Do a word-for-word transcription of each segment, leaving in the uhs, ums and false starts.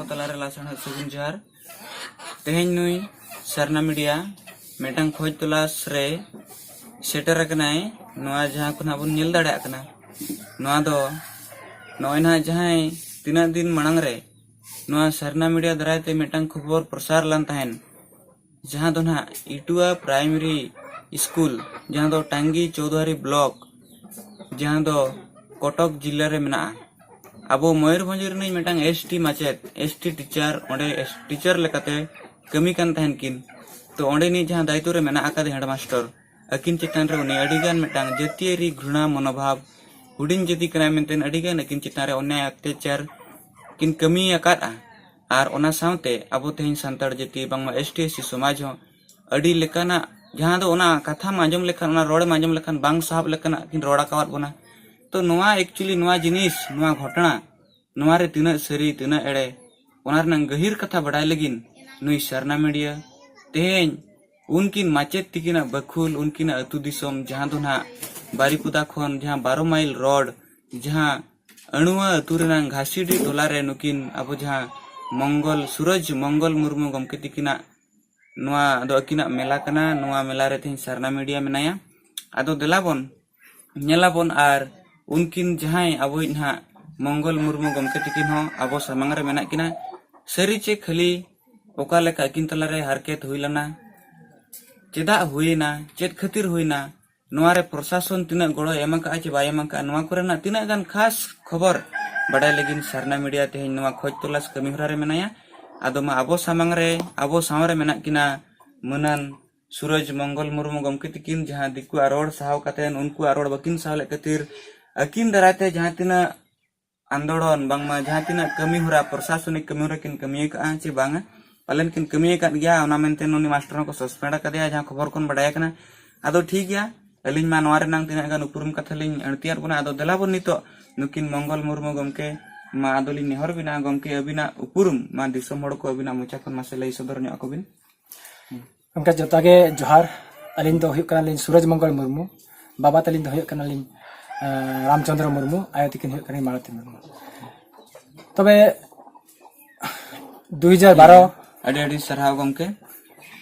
ᱛᱟᱞᱟᱨᱮ ᱞᱟᱥᱟᱲᱦᱮᱫ ᱥᱟᱹᱜᱩᱱ ᱡᱚᱦᱟᱨ᱾ ᱛᱮᱦᱮᱧ ᱱᱩᱭ ᱥᱟᱨᱱᱟ ᱢᱤᱰᱤᱭᱟ ᱢᱤᱫᱴᱟᱝ ᱠᱷᱚᱡᱽ ᱛᱚᱞᱟᱥ ᱨᱮ ᱥᱮᱴᱮᱨ ᱟᱠᱟᱱᱟᱭ᱾ ᱱᱚᱣᱟ ᱡᱟᱦᱟᱸ ᱠᱷᱚᱱᱟᱜ ᱵᱚᱱ ᱧᱮᱞ ᱫᱟᱲᱮᱭᱟᱜ ᱠᱟᱱᱟ, ᱱᱚᱣᱟ ᱫᱚ ᱱᱚᱜᱼᱚᱭ ᱱᱟᱦᱟᱜ ᱡᱟᱦᱟᱸᱭ ᱛᱤᱱᱟᱹᱜ ᱫᱤᱱ ᱢᱟᱲᱟᱝ ᱨᱮ ᱱᱚᱣᱟ ᱥᱟᱨᱱᱟ ᱢᱤᱰᱤᱭᱟ ᱫᱟᱨᱟᱭ ᱛᱮ ᱢᱤᱫᱴᱟᱝ ᱠᱷᱚᱵᱚᱨ ᱯᱨᱚᱥᱟᱨ ᱞᱮᱱ ᱛᱟᱦᱮᱱ, ᱡᱟᱦᱟᱸ ᱫᱚ ᱱᱟᱦᱟᱜ ᱤᱴᱩᱣᱟ ᱯᱨᱟᱭᱢᱟᱨᱤ ᱥᱠᱩᱞ, ᱡᱟᱦᱟᱸ ᱫᱚ ᱴᱟᱝᱜᱤ ᱪᱳᱣᱫᱷᱟᱨᱤ ᱵᱞᱚᱠ, ᱡᱟᱦᱟᱸ ᱫᱚ ᱠᱚᱴᱚᱠ ᱡᱤᱞᱟᱹ ᱨᱮ ᱢᱮᱱᱟᱜᱼᱟ᱾ ᱟᱵᱚ ᱢᱚᱭᱩᱨᱵᱷᱚᱸᱡᱽ ᱨᱤᱱᱤᱡ ᱢᱤᱫᱴᱟᱝ ᱮᱥ ᱴᱤ ᱢᱟᱪᱮᱫ, ᱮᱥ ᱴᱤ ᱴᱤᱪᱟᱨ, ᱚᱸᱰᱮ ᱴᱤᱪᱟᱨ ᱞᱮᱠᱟᱛᱮ ᱠᱟᱹᱢᱤ ᱠᱟᱱ ᱛᱟᱦᱮᱱ ᱠᱤᱱ᱾ ᱛᱚ ᱚᱸᱰᱮᱱᱤᱡ ᱡᱟᱦᱟᱸ ᱫᱟᱭᱤᱛᱛᱚ ᱨᱮ ᱢᱮᱱᱟᱜ ᱟᱠᱟᱫᱮ ᱦᱮᱰᱢᱟᱥᱴᱟᱨ, ᱟᱹᱠᱤᱱ ᱪᱮᱛᱟᱱ ᱨᱮ ᱩᱱᱤ ᱟᱹᱰᱤᱜᱟᱱ ᱢᱤᱫᱴᱟᱝ ᱡᱟᱹᱛᱤᱭᱟᱹᱨᱤ ᱜᱷᱨᱩᱬᱟ ᱢᱚᱱᱳᱵᱷᱟᱵᱽ, ᱦᱩᱰᱤᱧ ᱡᱟᱹᱛᱤ ᱠᱟᱱᱟᱭ ᱢᱮᱱᱛᱮ ᱟᱹᱰᱤᱜᱟᱱ ᱟᱹᱠᱤᱱ ᱪᱮᱛᱟᱱ ᱨᱮ ᱚᱱᱱᱭᱟᱭ ᱚᱛᱛᱟᱪᱟᱨ ᱠᱤᱱ ᱠᱟᱹᱢᱤ ᱟᱠᱟᱫᱼᱟ᱾ ᱟᱨ ᱚᱱᱟ ᱥᱟᱶᱛᱮ ᱟᱵᱚ ᱛᱮᱦᱮᱧ ᱥᱟᱱᱛᱟᱲ ᱡᱟᱹᱛᱤ ᱵᱟᱝᱢᱟ ᱮᱥ ᱴᱤ ᱮᱥ ᱥᱤ ᱥᱚᱢᱟᱡᱽ ᱦᱚᱸ ᱟᱹᱰᱤ ᱞᱮᱠᱟᱱᱟᱜ, ᱡᱟᱦᱟᱸ ᱫᱚ ᱚᱱᱟ ᱠᱟᱛᱷᱟᱢ ᱟᱸᱡᱚᱢ ᱞᱮᱠᱷᱟᱱ, ᱚᱱᱟ ᱨᱚᱲᱮᱢ ᱟᱸᱡᱚᱢ ᱞᱮᱠᱷᱟᱱ ᱵᱟᱝ ᱥᱟᱦᱟᱵ ᱞᱮᱠᱟᱱᱟᱜ ᱠᱤᱱ ᱨᱚᱲ ᱟᱠᱟᱣᱟᱫ ᱵᱚᱱᱟ᱾ ᱛᱚ ᱱᱚᱣᱟ actually ᱱᱚᱣᱟ ᱡᱤᱱᱤᱥ, ᱱᱚᱣᱟ ᱜᱷᱚᱴᱚᱱᱟ, ᱱᱚᱣᱟ ᱨᱮ ᱛᱤᱱᱟᱹᱜ ᱥᱟᱹᱨᱤ ᱛᱤᱱᱟᱹᱜ ᱮᱲᱮ, ᱚᱱᱟ ᱨᱮᱱᱟᱜ ᱜᱟᱹᱦᱤᱨ ᱠᱟᱛᱷᱟ ᱵᱟᱰᱟᱭ ᱞᱟᱹᱜᱤᱫ ᱱᱩᱭ ᱥᱟᱨᱱᱟ ᱢᱤᱰᱤᱭᱟ ᱛᱮᱦᱮᱧ ᱩᱱᱠᱤᱱ ᱢᱟᱪᱮᱫ ᱛᱤᱠᱤᱱᱟᱜ ᱵᱟᱹᱠᱷᱩᱞ, ᱩᱱᱠᱤᱱᱟᱜ ᱟᱹᱛᱩ ᱫᱤᱥᱚᱢ, ᱡᱟᱦᱟᱸ ᱫᱚ ᱱᱟᱦᱟᱜ ᱵᱟᱨᱤᱯᱚᱫᱟ ᱠᱷᱚᱱ ᱡᱟᱦᱟᱸ ᱵᱟᱨᱚ ᱢᱟᱭᱤᱞ ᱨᱳᱰ, ᱡᱟᱦᱟᱸ ᱟᱹᱲᱩᱣᱟ ᱟᱹᱛᱩ ᱨᱮᱱᱟᱜ ᱜᱷᱟᱥᱤᱰᱤ ᱴᱚᱞᱟ ᱨᱮ ᱱᱩᱠᱤᱱ ᱟᱵᱚ ᱡᱟᱦᱟᱸ ᱢᱚᱝᱜᱚᱞ, ᱥᱩᱨᱚᱡᱽ ᱢᱚᱝᱜᱚᱞ ᱢᱩᱨᱢᱩ ᱜᱚᱢᱠᱮ ᱛᱤᱠᱤᱱᱟᱜ, ᱱᱚᱣᱟ ᱫᱚ ᱟᱹᱠᱤᱱᱟᱜ ᱢᱮᱞᱟ ᱠᱟᱱᱟ᱾ ᱱᱚᱣᱟ ᱢᱮᱞᱟ ᱨᱮ ᱛᱮᱦᱮᱧ ᱥᱟᱨᱱᱟ ᱢᱤᱰᱤᱭᱟ ᱢᱮᱱᱟᱭᱟ᱾ ᱟᱫᱚ ᱫᱮᱞᱟ ᱵᱚᱱ ᱧᱮᱞᱟᱵᱚᱱ ᱟᱨ ᱩᱱᱠᱤᱱ ᱡᱟᱦᱟᱸᱭ ᱟᱵᱚᱭᱤᱡ ᱱᱟᱦᱟᱜ ᱢᱚᱝᱜᱚᱞ ᱢᱩᱨᱢᱩ ᱜᱚᱢᱠᱮ ᱛᱤᱠᱤᱱ ᱦᱚᱸ ᱟᱵᱚ ᱥᱟᱢᱟᱝ ᱨᱮ ᱢᱮᱱᱟᱜ ᱠᱤᱱᱟ᱾ ᱥᱟᱹᱨᱤ ᱪᱮ ᱠᱷᱟᱹᱞᱤ ᱚᱠᱟ ᱞᱮᱠᱟ ᱟᱹᱠᱤᱱ ᱛᱟᱞᱟᱨᱮ ᱦᱟᱨᱠᱮᱛ ᱦᱩᱭ ᱞᱮᱱᱟ, ᱪᱮᱫᱟᱜ ᱦᱩᱭᱮᱱᱟ, ᱪᱮᱫ ᱠᱷᱟᱹᱛᱤᱨ ᱦᱩᱭᱮᱱᱟ, ᱱᱚᱣᱟ ᱨᱮ ᱯᱨᱚᱥᱟᱥᱚᱱ ᱛᱤᱱᱟᱹᱜ ᱜᱚᱲᱚᱭ ᱮᱢ ᱟᱠᱟᱫᱼᱟ ᱪᱮ ᱵᱟᱭ ᱮᱢ ᱟᱠᱟᱫᱼᱟ, ᱱᱚᱣᱟ ᱠᱚᱨᱮᱱᱟᱜ ᱛᱤᱱᱟᱹᱜ ᱜᱟᱱ ᱠᱷᱟᱥ ᱠᱷᱚᱵᱚᱨ ᱵᱟᱰᱟᱭ ᱞᱟᱹᱜᱤᱫ ᱥᱟᱨᱱᱟ ᱢᱤᱰᱤᱭᱟ ᱛᱮᱦᱮᱧ ᱱᱚᱣᱟ ᱠᱷᱚᱡᱽ ᱛᱚᱞᱟᱥ ᱠᱟᱹᱢᱤ ᱦᱚᱨᱟ ᱨᱮ ᱢᱮᱱᱟᱭᱟ᱾ ᱟᱫᱚ ᱢᱟ ᱟᱵᱚ ᱥᱟᱢᱟᱝ ᱨᱮ, ᱟᱵᱚ ᱥᱟᱶ ᱨᱮ ᱢᱮᱱᱟᱜ ᱠᱤᱱᱟ ᱢᱟᱹᱱᱟᱱ ᱥᱩᱨᱚᱡᱽ ᱢᱚᱝᱜᱚᱞ ᱢᱩᱨᱢᱩ ᱜᱚᱢᱠᱮ ᱛᱤᱠᱤᱱ, ᱡᱟᱦᱟᱸ ᱫᱤᱠᱩᱣᱟᱜ ᱨᱚᱲ ᱥᱟᱦᱟᱣ ᱠᱟᱛᱮ ᱩᱱᱠᱩᱣᱟᱜ ᱨᱚᱲ ᱵᱟᱹᱠᱤᱱ ᱥᱟᱦᱟᱣ ᱞᱮᱫ ᱠᱷᱟᱹᱛᱤᱨ ᱟᱹᱠᱤᱱ ᱫᱟᱨᱟᱭ ᱛᱮ ᱡᱟᱦᱟᱸ ᱛᱤᱱᱟᱹᱜ ᱟᱱᱫᱳᱲᱚᱱ, ᱵᱟᱝᱢᱟ ᱡᱟᱦᱟᱸ ᱛᱤᱱᱟᱹᱜ ᱠᱟᱹᱢᱤ ᱦᱚᱨᱟ, ᱯᱨᱚᱥᱟᱥᱚᱱᱤᱠ ᱠᱟᱹᱢᱤ ᱦᱚᱨᱟ ᱠᱤᱱ ᱠᱟᱹᱢᱤ ᱟᱠᱟᱫᱼᱟ ᱪᱮ ᱵᱟᱝᱟ, ᱯᱟᱞᱮᱱ ᱠᱤᱱ ᱠᱟᱹᱢᱤ ᱟᱠᱟᱫ ᱜᱮᱭᱟ, ᱚᱱᱟ ᱢᱮᱱᱛᱮ ᱩᱱᱤ ᱢᱟᱥᱴᱟᱨ ᱦᱚᱸᱠᱚ ᱥᱟᱥᱯᱮᱱᱰ ᱟᱠᱟᱫᱮᱭᱟ, ᱡᱟᱦᱟᱸ ᱠᱷᱚᱵᱚᱨ ᱠᱷᱚᱱ ᱵᱟᱰᱟᱭ ᱟᱠᱟᱱᱟ᱾ ᱟᱫᱚ ᱴᱷᱤᱠ ᱜᱮᱭᱟ, ᱟᱹᱞᱤᱧ ᱢᱟ ᱱᱚᱣᱟ ᱨᱮᱱᱟᱝ ᱛᱤᱱᱟᱹᱜ ᱜᱟᱱ ᱩᱯᱨᱩᱢ ᱠᱟᱛᱷᱟ ᱞᱤᱧ ᱟᱹᱲᱛᱤᱭᱟᱫ ᱵᱚᱱᱟ᱾ ᱟᱫᱚ ᱫᱮᱞᱟ ᱵᱚᱱ ᱱᱤᱛᱚᱜ ᱱᱩᱠᱤᱱ ᱢᱚᱝᱜᱚᱞ ᱢᱩᱨᱢᱩ ᱜᱚᱢᱠᱮ, ᱢᱟ ᱟᱫᱚᱞᱤᱧ ᱱᱮᱦᱚᱨ ᱵᱤᱱᱟ, ᱜᱚᱢᱠᱮ ᱟᱹᱵᱤᱱᱟᱜ ᱩᱯᱨᱩᱢ ᱢᱟ ᱫᱤᱥᱚᱢ ᱦᱚᱲ ᱠᱚ ᱟᱹᱵᱤᱱᱟᱜ ᱢᱚᱪᱟ ᱠᱷᱚᱱ ᱢᱟᱥᱮ ᱞᱟᱹᱭ ᱥᱚᱫᱚᱨ ᱧᱚᱜ ᱟᱠᱚ ᱵᱤᱱ᱾ ᱜᱚᱢᱠᱮ ᱡᱚᱛᱚ ᱜᱮ ᱡᱚᱦᱟᱨ᱾ ᱟᱹᱞᱤᱧ ᱫᱚ ᱦᱩᱭᱩᱜ ᱠᱟᱱᱟᱞᱤᱧ ᱥᱩᱨᱚᱡᱽ ᱢᱚᱝᱜᱚᱞ ᱢᱩᱨᱢᱩ, ᱵᱟᱵᱟ ᱛᱟᱹᱞᱤᱧ ᱫᱚ ᱦᱩᱭᱩᱜ ᱠᱟᱱᱟᱞᱤᱧ ᱨᱟᱢᱪᱚᱸᱫᱽᱨᱚ ᱢᱩᱨᱢᱩ, ᱟᱭᱳ ᱛᱟᱹᱠᱤᱱ ᱦᱩᱭᱩᱜ ᱠᱟᱱᱟᱞᱤᱧ ᱢᱟᱞᱚᱛᱤ ᱢᱩᱨᱢᱩ᱾ ᱛᱚᱵᱮ ᱫᱩ ᱦᱟᱡᱟᱨ ᱵᱟᱨᱚ᱾ ᱟᱹᱰᱤ ᱟᱹᱰᱤ ᱥᱟᱨᱦᱟᱣ ᱜᱚᱢᱠᱮ᱾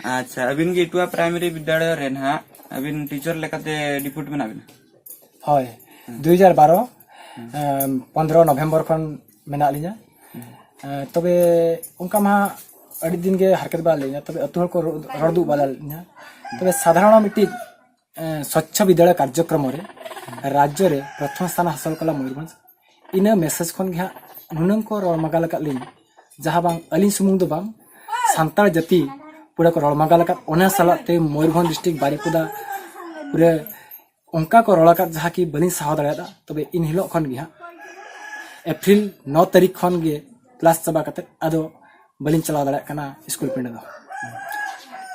ᱟᱪᱪᱷᱟ, ᱟᱹᱵᱤᱱ ᱜᱮ ᱤᱴᱩᱣᱟ ᱯᱨᱟᱭᱢᱟᱨᱤ ᱵᱤᱫᱽᱫᱟᱹᱜᱟᱲ ᱨᱮ ᱱᱟᱦᱟᱜ ᱟᱹᱵᱤᱱ ᱴᱤᱪᱟᱨ ᱞᱮᱠᱟᱛᱮ ᱰᱤᱯᱩᱴ ᱢᱮᱱᱟᱜ ᱵᱤᱱᱟ? ᱦᱳᱭ᱾ ᱫᱩ ᱦᱟᱡᱟᱨ ᱵᱟᱨᱚ, ᱮᱢ, ᱯᱚᱱᱫᱽᱨᱚ ᱱᱚᱵᱷᱮᱢᱵᱚᱨ ᱠᱷᱚᱱ ᱢᱮᱱᱟᱜ ᱞᱤᱧᱟ᱾ ᱮ, ᱛᱚᱵᱮ ᱚᱱᱠᱟ ᱢᱟ ᱟᱹᱰᱤ ᱫᱤᱱ ᱜᱮ ᱦᱟᱨᱠᱮᱛ ᱵᱟᱲᱟ ᱞᱤᱧᱟ, ᱛᱚᱵᱮ ᱟᱹᱛᱩ ᱦᱚᱲ ᱠᱚ ᱨᱚ-, ᱨᱚᱲ ᱫᱩᱜ ᱵᱟᱲᱟ ᱞᱤᱧᱟ᱾ ᱛᱚᱵᱮ ᱥᱟᱫᱷᱟᱨᱚᱱ ᱢᱤᱫᱴᱤᱡ, ᱮ, ᱥᱚᱪᱪᱷᱚ ᱵᱤᱫᱽᱫᱟᱞᱚᱭ ᱠᱟᱨᱡᱚᱠᱨᱚᱢ ᱨᱮ ᱨᱟᱡᱽᱡᱚ ᱨᱮ ᱯᱨᱚᱛᱷᱚᱢ ᱥᱛᱷᱟᱱ ᱦᱟᱥᱚᱞ ᱠᱟᱞᱟ ᱢᱚᱭᱩᱨᱵᱷᱚᱸᱡᱽ, ᱤᱱᱟᱹ ᱢᱮᱥᱮᱡᱽ ᱠᱷᱚᱱ ᱜᱮ ᱦᱟᱸᱜ ᱱᱩᱱᱟᱹᱝ ᱠᱚ ᱨᱚᱲ ᱢᱟᱜᱟᱞ ᱟᱠᱟᱫ ᱞᱤᱧ, ᱡᱟᱦᱟᱸ ᱵᱟᱝ ᱟᱹᱞᱤᱧ ᱥᱩᱢᱩᱝ ᱫᱚ ᱵᱟᱝ, ᱥᱟᱱᱛᱟᱲ ᱡᱟᱹᱛᱤ ᱯᱩᱨᱟᱹ ᱠᱚ ᱨᱚᱲ ᱢᱟᱜᱟᱞ ᱟᱠᱟᱫ᱾ ᱚᱱᱟ ᱥᱟᱞᱟᱜ ᱛᱮ ᱢᱚᱭᱩᱨᱵᱷᱚᱸᱡᱽ ᱰᱤᱥᱴᱨᱤᱠᱴ ᱵᱟᱨᱤᱯᱚᱫᱟ ᱯᱩᱨᱟᱹ ᱚᱱᱠᱟ ᱠᱚ ᱨᱚᱲ ᱟᱠᱟᱫ, ᱡᱟᱦᱟᱸ ᱠᱤ ᱵᱟᱹᱞᱤᱧ ᱥᱟᱦᱟᱣ ᱫᱟᱲᱮᱭᱟᱫᱟ᱾ ᱛᱚᱵᱮ ᱤᱱ ᱦᱤᱞᱳᱜ ᱠᱷᱚᱱ ᱜᱮ ᱦᱟᱸᱜ, ᱮᱯᱨᱤᱞ ᱱᱚ ᱛᱟᱹᱨᱤᱠᱷ ᱠᱷᱚᱱ ᱜᱮ ᱠᱞᱟᱥ ᱪᱟᱵᱟ ᱠᱟᱛᱮᱫ ᱟᱫᱚ ᱵᱟᱹᱞᱤᱧ ᱪᱟᱞᱟᱣ ᱫᱟᱲᱮᱭᱟᱜ ᱠᱟᱱᱟ ᱥᱠᱩᱞ ᱯᱤᱸᱰᱟᱹ ᱫᱚ᱾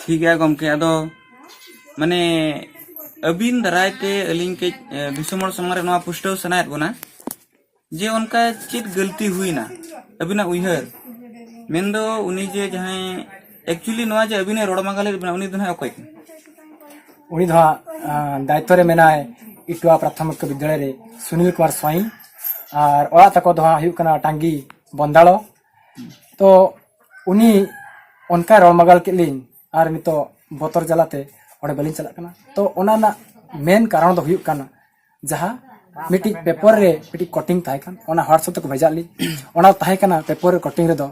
ᱴᱷᱤᱠ ᱜᱮᱭᱟ ᱜᱚᱢᱠᱮ, ᱟᱫᱚ ᱢᱟᱱᱮ ᱟᱹᱵᱤᱱ ᱫᱟᱨᱟᱭ ᱛᱮ ᱟᱹᱞᱤᱧ ᱠᱟᱹᱡ, ᱮ, ᱫᱤᱥᱚᱢ ᱦᱚᱲ ᱥᱟᱢᱟᱝ ᱨᱮ ᱱᱚᱣᱟ ᱯᱩᱥᱴᱟᱹᱣ ᱥᱟᱱᱟᱭᱮᱫ ᱵᱚᱱᱟ ᱡᱮ ᱚᱱᱠᱟ ᱪᱮᱫ ᱜᱟᱹᱞᱛᱤ ᱦᱩᱭᱱᱟ ᱟᱹᱵᱤᱱᱟᱜ ᱩᱭᱦᱟᱹᱨ, ᱢᱮᱱᱫᱚ ᱩᱱᱤ ᱡᱮ ᱡᱟᱦᱟᱸᱭ actually ᱱᱚᱣᱟ ᱡᱮ ᱟᱹᱵᱤᱱᱮ ᱨᱚᱲ ᱢᱟᱜᱟᱞᱮᱫ ᱵᱮᱱᱟ, ᱩᱱᱤ ᱫᱚ ᱱᱟᱦᱟᱜ ᱚᱠᱚᱭ ᱠᱟᱱᱟ? ᱩᱱᱤ ᱫᱚ ᱦᱟᱸᱜ, ᱟᱸ, ᱫᱟᱭᱤᱛᱛᱚ ᱨᱮ ᱢᱮᱱᱟᱭ ᱤᱴᱩᱣᱟ ᱯᱨᱟᱛᱷᱚᱢᱤᱠ ᱵᱤᱫᱽᱫᱟᱞᱚᱭ ᱨᱮ ᱥᱩᱱᱤᱞ ᱠᱩᱢᱟᱨ ᱥᱣᱟᱭᱤ, ᱟᱨ ᱚᱲᱟᱜ ᱛᱟᱠᱚ ᱫᱚ ᱦᱟᱸᱜ ᱦᱩᱭᱩᱜ ᱠᱟᱱᱟ ᱴᱟᱝᱜᱤ ᱵᱚᱱᱫᱟᱲᱚ᱾ ᱛᱚ ᱩᱱᱤ ᱚᱱᱠᱟᱭ ᱨᱚᱲ ᱢᱟᱜᱟᱞ ᱠᱮᱫ ᱞᱤᱧ, ᱟᱨ ᱱᱤᱛᱚᱜ ᱵᱚᱛᱚᱨ ᱡᱟᱞᱟᱛᱮ ᱚᱸᱰᱮ ᱵᱟᱹᱞᱤᱧ ᱪᱟᱞᱟᱜ ᱠᱟᱱᱟ᱾ ᱛᱚ ᱚᱱᱟ ᱨᱮᱱᱟᱜ ᱢᱮᱱ ᱠᱟᱨᱚᱱ ᱫᱚ ᱦᱩᱭᱩᱜ ᱠᱟᱱᱟ, ᱡᱟᱦᱟᱸ ᱢᱤᱫᱴᱤᱡ ᱯᱮᱯᱚᱨ ᱨᱮ ᱢᱤᱫᱴᱤᱡ ᱠᱚᱴᱤᱝ ᱛᱟᱦᱮᱸ ᱠᱟᱱ, ᱚᱱᱟ WhatsApp ᱛᱮᱠᱚ ᱵᱷᱮᱡᱟ ᱞᱤᱧ᱾ ᱚᱱᱟ ᱛᱟᱦᱮᱸ ᱠᱟᱱᱟ ᱯᱮᱯᱚᱨ ᱨᱮ ᱠᱚᱴᱤᱝ ᱨᱮᱫᱚ